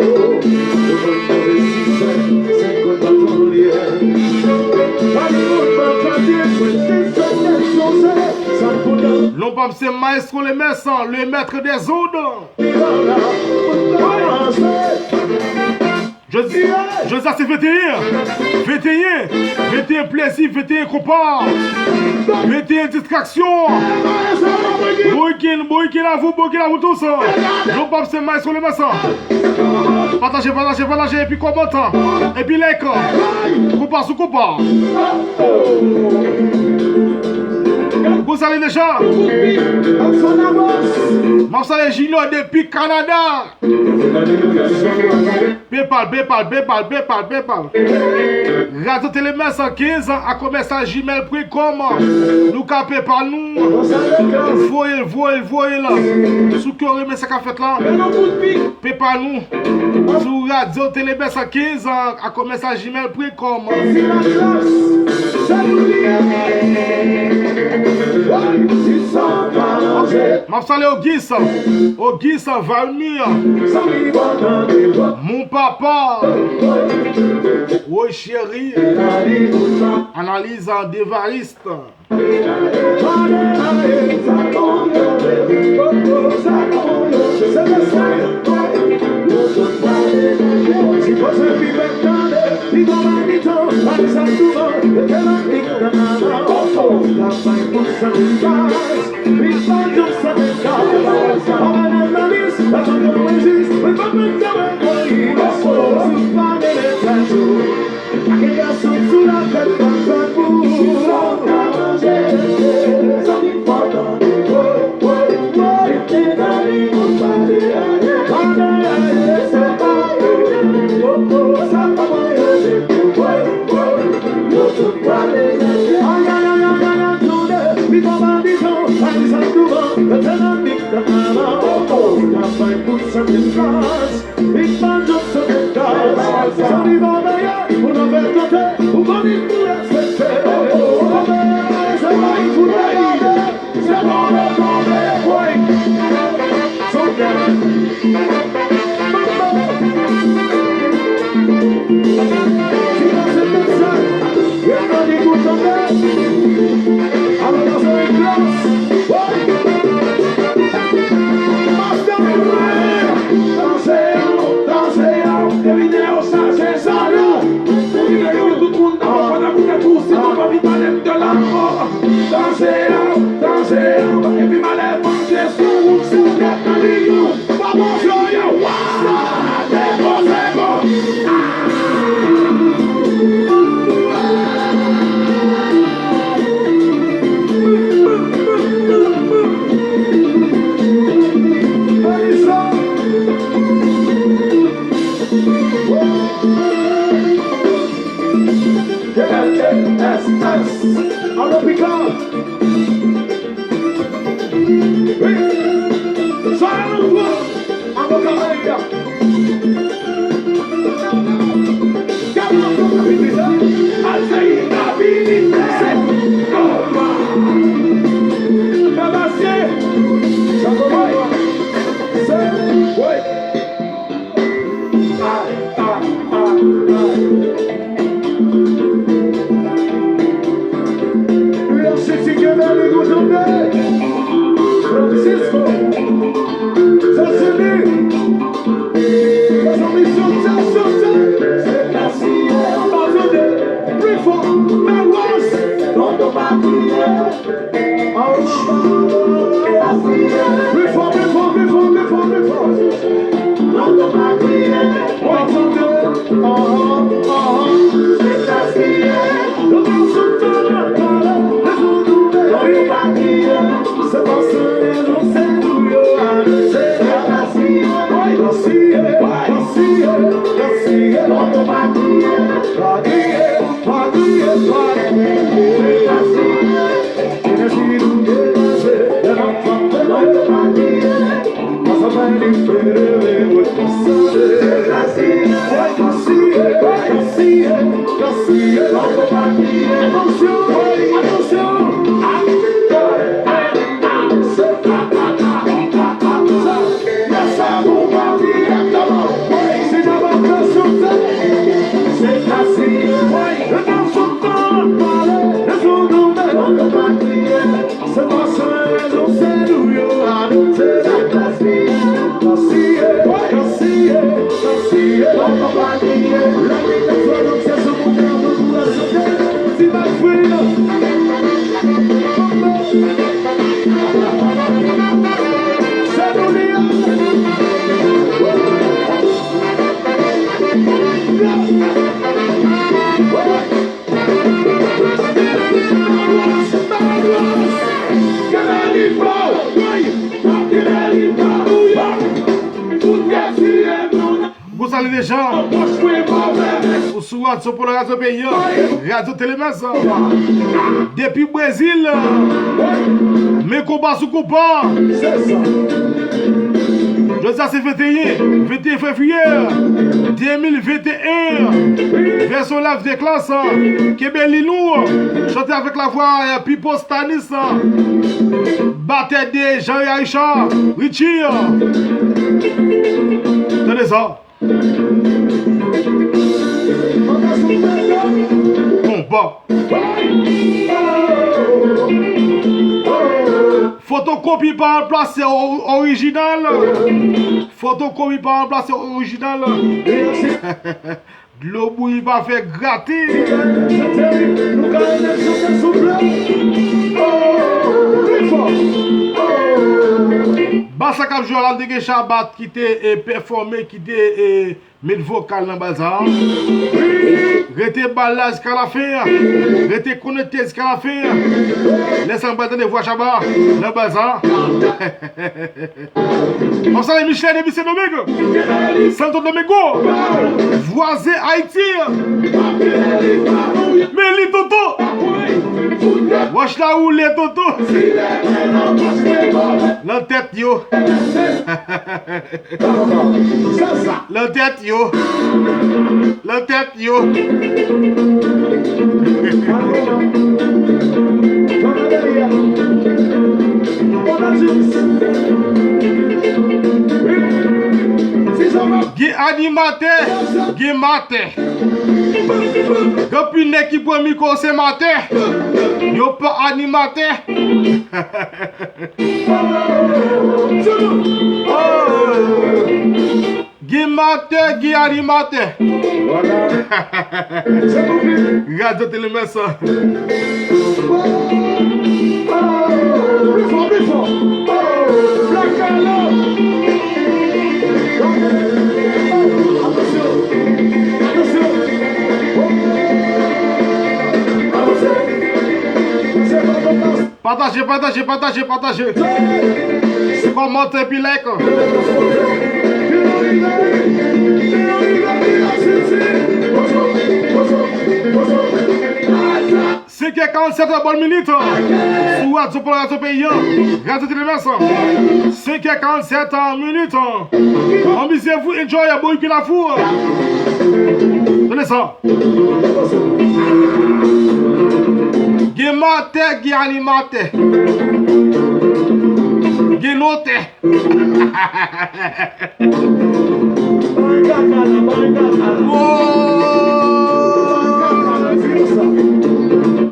Non pa m se Maestro Lemès, le maître des ondes. Jodi, jodi a se venteyen. Venteyen. Venteyen plezi, venteyen konpa. Venteyen distraksyon. Bon weekend, bon weekend à vous, bon weekend à vous tous. Non pa m se Maestro Lemès. Pataje, pataje, pataje, epi kòmante. Epi like. Konpa sou konpa. Bon, salye deja. M ap salye Junior depi Kanada. PayPal, PayPal, PayPal, PayPal, PayPal. Radyo Tele Mès kenz a commercial gmail point com. Nou ka PayPal nou. Voye l, voye l, voye l. Sou ke w renmen sa k ap fèt la. PayPal nou. Sou Radyo Tele Mès kenz a commercial gmail point com. M ap salye Ogis. Ogis Valmir. Mon papa. Woy cheri. Analiz Devariste. Ti koze pi bèk tande, pi gwo maniton, pa di sa souvan, yo te nan nik nan nana, oh, oh, la bay pou Santi Baz, pi ban yo Santi Baz, pa bay nan lalis, pa tankou mwen jis, mwen pa mèt sa mwen kòri, oh, oh, si w pa gen leta tou, pa gen gason sou la tèt pa fè pou ou. Sa w ka manje, sa w ki enpòtan, oh, oh. Se bon, bon, bon, bon, bon. Ti pase tout sa. Yo pa di kou tande. Alò, danse yon glas. Woy. Master. Danse, danse, epi nèg yo chaje zalo. Pou videyo, tout moun nan konn ap gade tou, si nou pa vin pale m de lanmò. Danse, danse, epi malè pase sou ou, sou tèt nan li yo. Pa bon, yo, yo, wa, sa, depoze bon. L S S. Alò, pika. Wi. Sa a nou fè. Avoka Maria. Gade yon fòk rapidite. Al se inabilite. Se kòman. Fè basye. Sa kòman. Se, wi. Ay, ay, ay, ay. University Kennedy, Goudombe, Francisco, Zazili, Zazili, Zazili, Zazili, Zazili, Zazili, Zazili, Zazili, Zazili, Zazili, Zazili, Zazili, Pli fò, pli fò, pli fò, pli fò, pli fò. Se pa san rezon, se nou yo a. Se pa siye, pa siye, pa siye. Pa kriye, pa kriye, pa kriye. Se pa san rezon, se nou yo a. Se pa siye, pa siye, pa siye. Lè li te fè nou se sou moun nan nou pou la sante. Ti bak fri la. Se nou li a. Gon sali deja. Ou sou radyo pou radyo peyi an, radyo tele mèz. Depi Brezil, men konpa sou konpa. Jodi a se venteyen, venteyen fevriye de mil venteyen. Vèsyon live de klas, kenbe li nou. Chante avèk lavwa Pipo Stanis, batè de Jean Richard, Richie. Tande sa. Konpa. Fotokopi pa ranplase o-, orijinal. Fotokopi pa ranplase orijinal. Dlo bouyi pa fè grate. Bas la k ap jwe la, te gen Chabat ki te, e, pèfòme, ki te, e, met vokal nan bal sa a. Rete bal la jiska lafen an. Rete konekte jiska lafen an. Lè sa a, nou pral tande vwa Shabba nan bal sa a. M ap salye Michelet depi Sendomeng. Santo Domingo. Vwazen Ayiti. Men li, tonton. Wòch la woule, tonton. Nan tèt yo. Nan tèt yo. Nan tèt yo. Gen animatè, gen matè. Gen anpil nèg ki pran mikwo se matè. Yo pa animatè. Gen matè, gen animatè. Radyo Tele Mès. Pataje, pataje, pataje, pataje. Kòmante epi like. Senkè karannsèt, bòn minit. Sou Radyo Pòl, Radyo Peyi an. Radyo Tele Mès. Senkè karannsèt minit. Amusez-vous, enjoy, bon week-end à vous. Tande sa. Gen matè, gen animatè. Gen notè.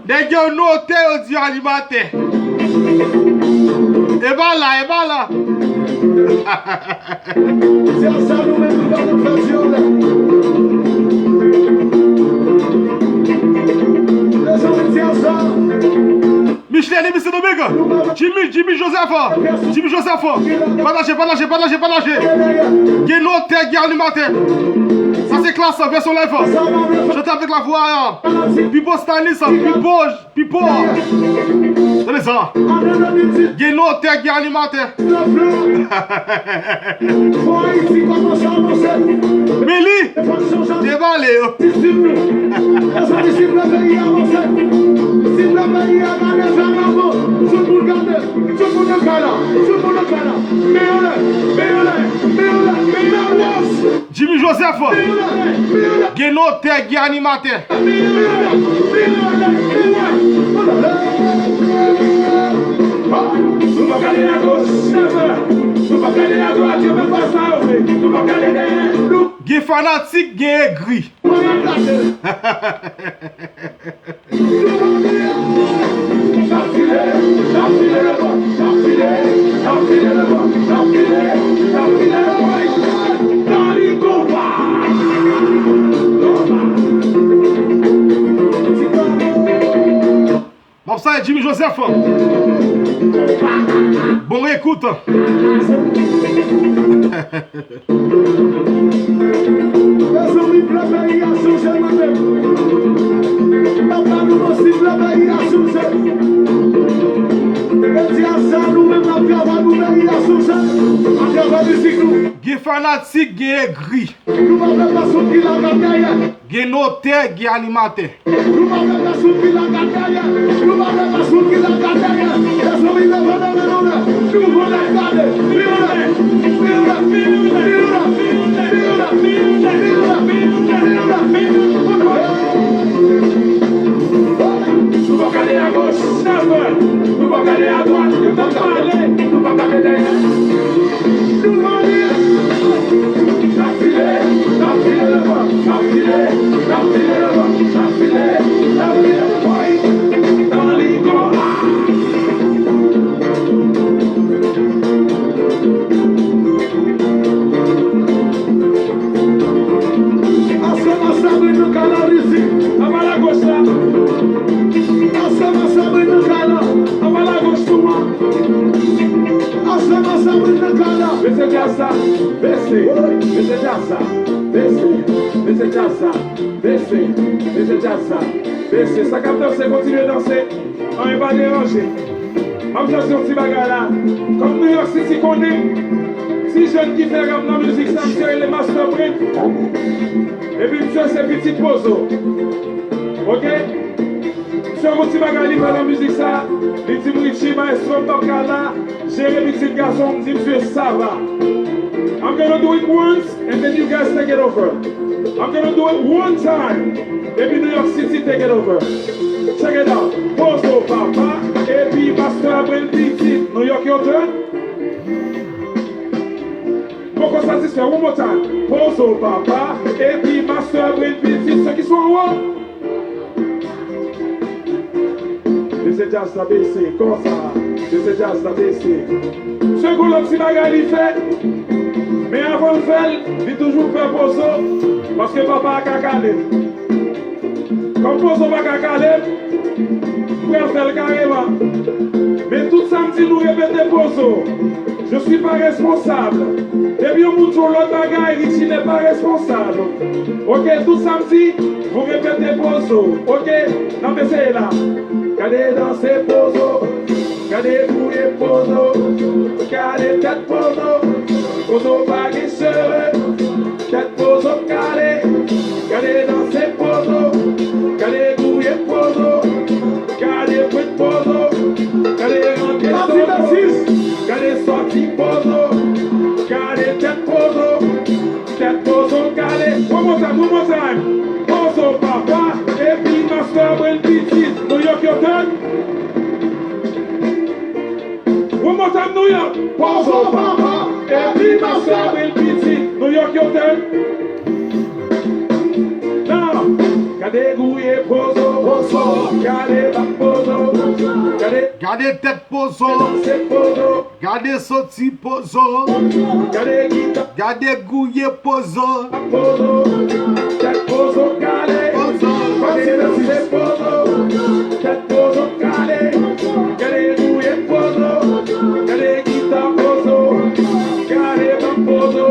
Nèg yo notè, yo di animatè. E pa la, e pa la. Se sa nou menm nou pa nan fè vyòl. Mezanmi, se sa. Michelet depi Sendomeng. Jimmy, Jimmy Joseph. Jimmy Joseph. Pataje, pataje, pataje, pataje. Gen notè, gen animatè. Sa se Klass, vèsyon live. Chante avèk lavwa. Pipo Stanis, Pipo. Pipo. Tande sa. Gen notè, gen animatè. Men li, debale yo. Jimmy Joseph. Gen notè, gen animatè. Gen fanatik, gen egri. M ap salye Jimmy Joseph. Bon ekout. Mezanmi, plan peyi a chanje mwen menm. Papa nou, mwen si plan peyi a chanje. Jodi a sa, nou menm n ap travay pou peyi a chanje. Atravè mizik nou. Gen fanatik, gen egri. Nou pa vle pase yon ti lagat dèyè. Gen notè, gen animatè. Nou pa vle pase yon ti lagat dèyè. Nou pa vle pase yon ti lagat dèyè. Mezanmi, leve nan men nou la. Nou vle gade. Pi anlè. Pi anlè. Pi anlè. Nou pa gade agoch, never. Nou pa gade adwat, nou pa pale, nou pa gade dèyè. Nou pale. N ap file, n ap file devan, n ap file, n ap file devan, n ap file, n ap file. Woy, nan li konba. Sabrina Carla, Rizzi, apa la goch la. Ansanm ak Sabrina Carla, apa la goch tou an. Ansanm ak Sabrina Carla. Bese djaz sa, bese, bese djaz sa, bese, bese djaz sa, bese, bese djaz sa, bese. Sa k ap danse, kontinye danse. Anyen pa deranje. M ap jwe yon ti bagay la. Kòm New York City konnen, ti jèn ki fè rap nan mizik sa, misye rele Master Brain. Epi misye se pitit Pozo. Oke? Misye gon ti bagay li fè nan mizik sa. Li di m, "Richie, maestro, m p ap ka la. Jere pitit gason m." M di misye, "Sa va." I'm gonna do it once. And then you guys take it over. I'm gonna do it one time. Epi New York City take it over. Check it out. Pozo papa, epi Master Brain pitit. New York, your turn. Poko satisfè, one more time. Pozo papa, epi Master Brain pitit. Ceux qui sont en haut. Mesye djaz la bese, konsa. Mesye djaz la bese. Misye gon lòt ti bagay li fè. Men avan l fè l, li toujou pè Pozo. Paske papa a ka kale l. Kòm Pozo pa ka kale m, m pral fè l kareman. Men tout samdi nou repete Pozo. Je suis pas responsable. Depi yon moun di yon lòt bagay, Richie n'est pas responsable. Oke, tout samdi, nou repete Pozo. Oke, n ap eseye la. Gade danse Pozo, gade bouye Pozo, gade tèt Pozo. Pozo pa gen cheve, tèt Pozo kale. Gade danse Pozo, gade bouye Pozo, gade pwent Pozo, gade rantre Pozo. Gade sòti Pozo, gade tèt Pozo, tèt Pozo kale. One more time, one more time. Pozo papa, epi Master Brain pitit. New York, your turn. One more time, New York. Pozo papa, epi Master Brain pitit. New York, your turn. Now, gade gouye Pozo, Pozo, gade bak Pozo, gade Gade tèt Pozo. Danse Pozo. Gade soti Pozo. Gade gita. Gade gouye Pozo. Pozo. Tèt Pozo kale. Pozo. Gade danse Pozo. Tèt Pozo kale. Gade gouye Pozo. Gade gita Pozo. Gade bak Pozo.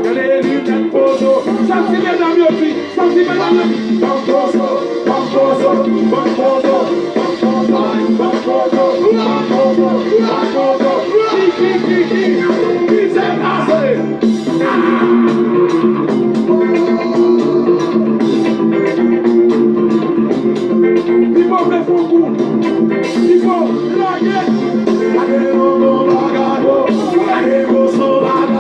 Gade linèt Pozo. Sa se medam yo di. Santi medam yo. Bambozo, bambozo, bambozo, bambozo, bambozo, bambozo, bambozo. Ki, ki, ki, ki, ki se pase? Pipo fè fon kou. Pipo, lage. Gade yon bon bagay. Gade yon bon bagay.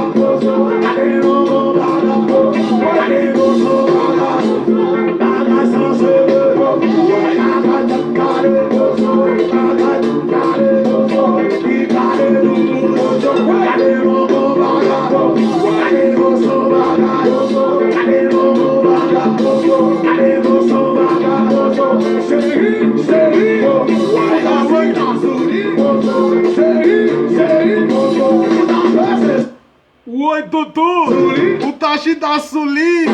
Woy, toutou, ou ta chita sou li.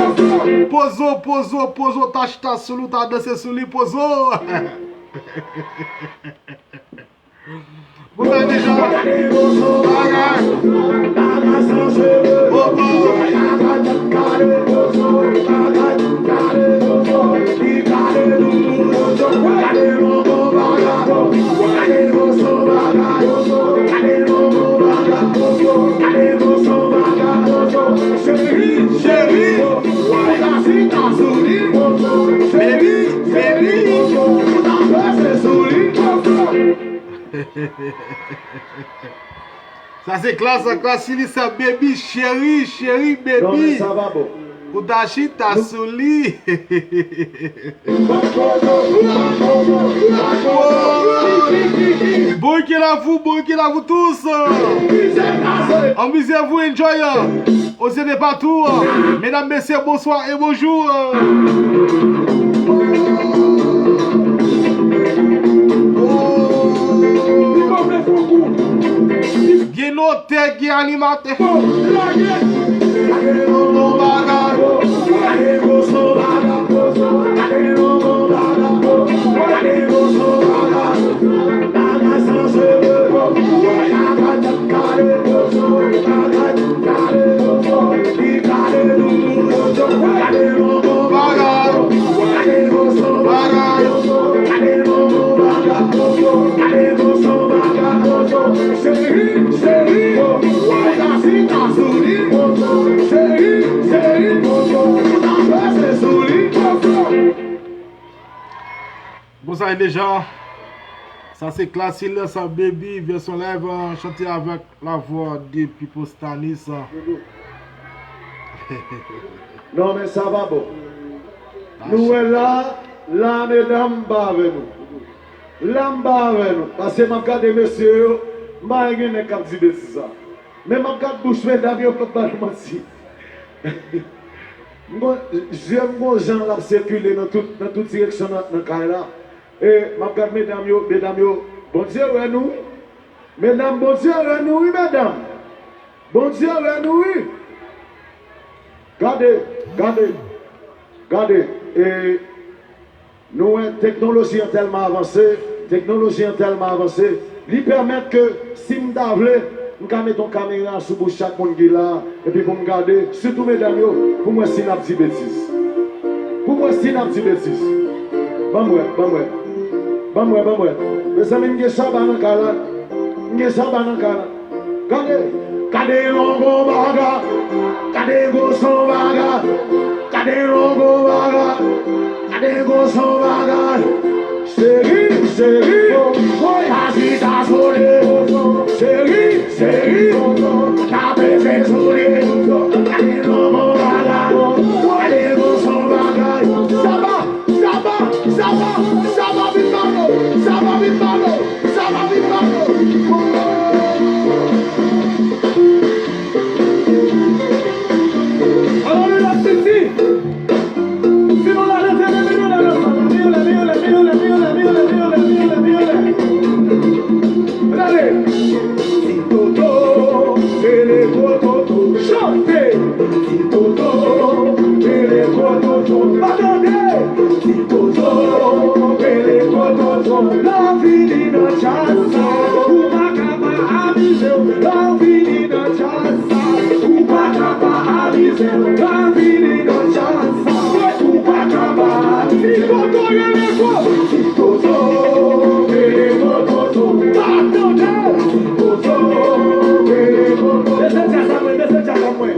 Pozo, Pozo, Pozo, ta chita sou li, ou ta danse sou li, Pozo. Ou ta deja bagay. Pozo. Cheri, cheri, ou ta chita sou li. Baby, baby, ou ta peze sou li. Sa se klas, klas, si li sa, baby, cheri, cheri, baby. Ou ta chita sou li. Bon week-end à vous, bon week-end à vous tous. Amusez-vous, enjoy. Aux yeux de partout. Mesdames, messieurs, bonsoir et bonjour. Gen notè, gen animatè. Konsa e deja. Sa se Classy Lessa Baby, vèsyon live, euh, chante avèk lavwa de Pipo Stanis. Non, men sa pa bon. Nou wè la, la, medam, m pa avè nou. La, m pa avè nou. Paske m ap gade mesye yo, m pa gen nèg k ap di betiz sa. Men m ap gad bouch medam yo, p ap ba nou manti. M gon, zye m gon jan l ap sikile nan tout, nan tout direksyon nan, nan kay la. E m ap gad medam yo, medam yo, Bondye wè nou wi. Medam, Bondye wè nou wi, medam. Bondye wè nou wi. Gade, gade, gade. E Nou wè, teknoloji an tèlman avanse, teknoloji an tèlman avanse, li pèmèt ke si m ta vle, m ka mete yon kamera sou bouch chak moun ki la, epi pou m gade, sitou medam yo, pou m wè si n ap di betiz. Pou m wè si n ap di betiz. Ban m wè, ban m wè. Ban m wè, ban m wè. Mezanmi, m gen Shabba nan kay la. M gen Shabba nan kay la. Gade, gade yon bon bagay, gade yon gwo son bagay, gade yon gwo bagay, gade yon gwo son bagay. Cheri, cheri, pa chita sou li. Cheri, cheri, pa peze sou li. Gade yon bon bagay, gade yon gwo son bagay. Shabba, Shabba, Shabba, Shabba vin ba nou, Shabba vin ba nou, Shabba vin ba nou. Alò, nou la sezi. Si nou la leve, leve, leve, leve, leve, leve, leve. Gade. Ti Toto, rele gwo Toto, chante. Ti Toto, rele gwo Toto, pa tande. Ti Toto, rele gwo Toto, lè w vini nan djaz sa, ou pa ka pa amize w. Lè w vini nan djaz sa, ou pa ka pa amize w. Lè w vini nan djaz sa, ou pa ka pa amize w. Ti Toto, rele gwo. Ti Toto, rele gwo Toto, pa tande. Ti Toto, rele gwo Toto. Mesye djaz la mwen, mesye djaz la mwen.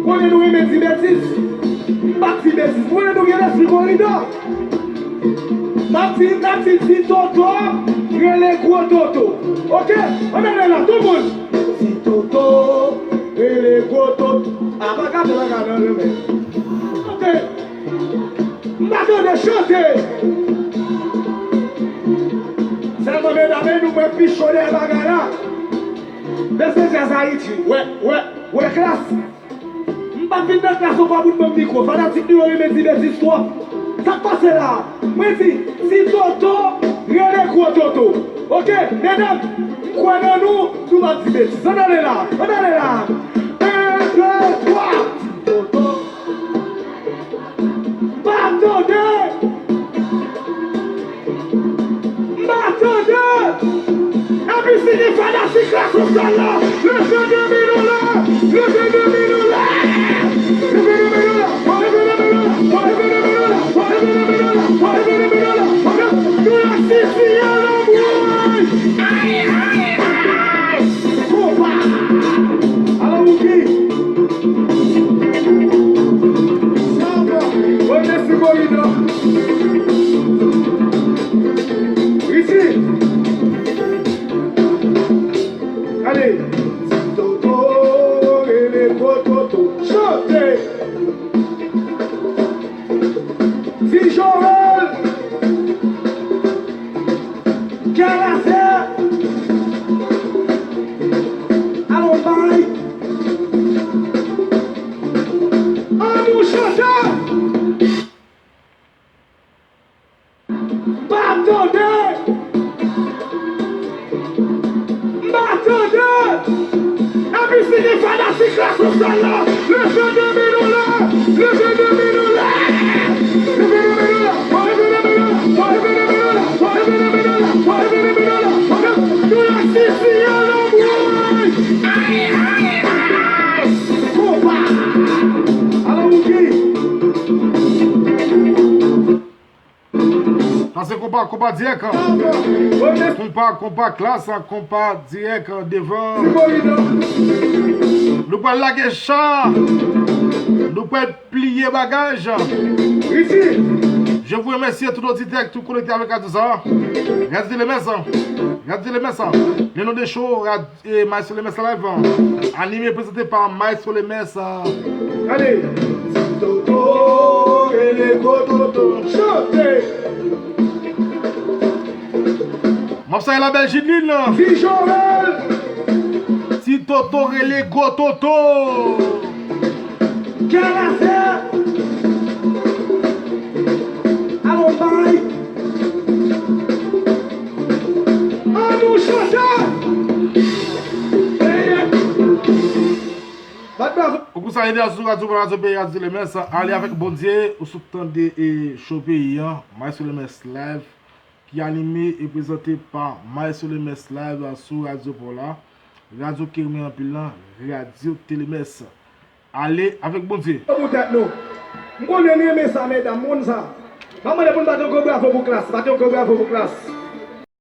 Konnen nou renmen di betiz. M p ap di betiz. Konnen nou gen lespri koridò. M ap di, m ap di, Ti Toto, rele gwo Toto. Oke? Ann ale la, tout moun. Ti Toto, rele gwo Toto. A, pa gade bagay nan, non, men. Oke. M pa tande chante. Sèlman, medam, e nou mwen pi cho dèyè bagay la. Mesye djaz Ayiti, wè, wè, wè Klass. M p ap vin nan Klass ankò pou n ban m mikwo. Fanatik nou yo renmen di betiz twòp. Sa k pase la? Mwen di, Ti Toto, rele gwo Toto. Oke, medam, m kwè nan nou, nou p ap di betiz. Ann ale la, ann ale la. En, de, twa. Ti Toto. M pa tande! M pa tande! Epi si gen fanatik la sou sèn la, leve de men nou la! Leve de men nou la! Leve de men nou la! Leve de men nou la! Nou la sezi a lanmou! Ay, ay, ay! Konpa! Alò, Wouki! Richie! Ale! Ti Toto, rele gwo Toto, chante! Ti Joel! Kè la fè! Alon bay! An nou chante! M pa tande! M pa tande! Epi si gen fanatik la sou sèn la, leve de men nou la! Leve de men nou la! Leve de men nou la! Nou la sezi a lanmou! Konpa! Alò, Wouki! Sa se konpa, konpa dirèk. Konpa, konpa Klass, konpa dirèk devan. Nou pral lage cha. Nou pral pliye bagaj. Richie! Nou vle remèsye tout oditè ki tou konekte avèk radyo sa. Radyo Tele Mès, radyo Tele Mès, le nom de show, rad- e Maestro Lemès Live, anime e prezante pa Maestro Lemès. Gade! Ti Toto rele gwo Toto. Chante! M ap salye la bèl Jidlin. Ti Joel. Ti Toto rele gwo Toto. Kè la fè. Alon bay. An nou chante. Bat bravo. Ou konsa ede sou radyo pou radyo peyi, radyo Lemès. Ale avèk Bondye, ou sot tande e show peyi an, Maestro Lemès Live, ki anime e prezante pa Maestro Lemès Live sou radyo pa w la, radyo ke renmen anpil lan, radyo Tele Mès. Ale avèk Bondye. Pou tèt nou. M konnen nou renmen sa, medam, m konn sa. M ap mande pou n bat yon gwo bravo pou Klass, bat yon gwo bravo pou Klass.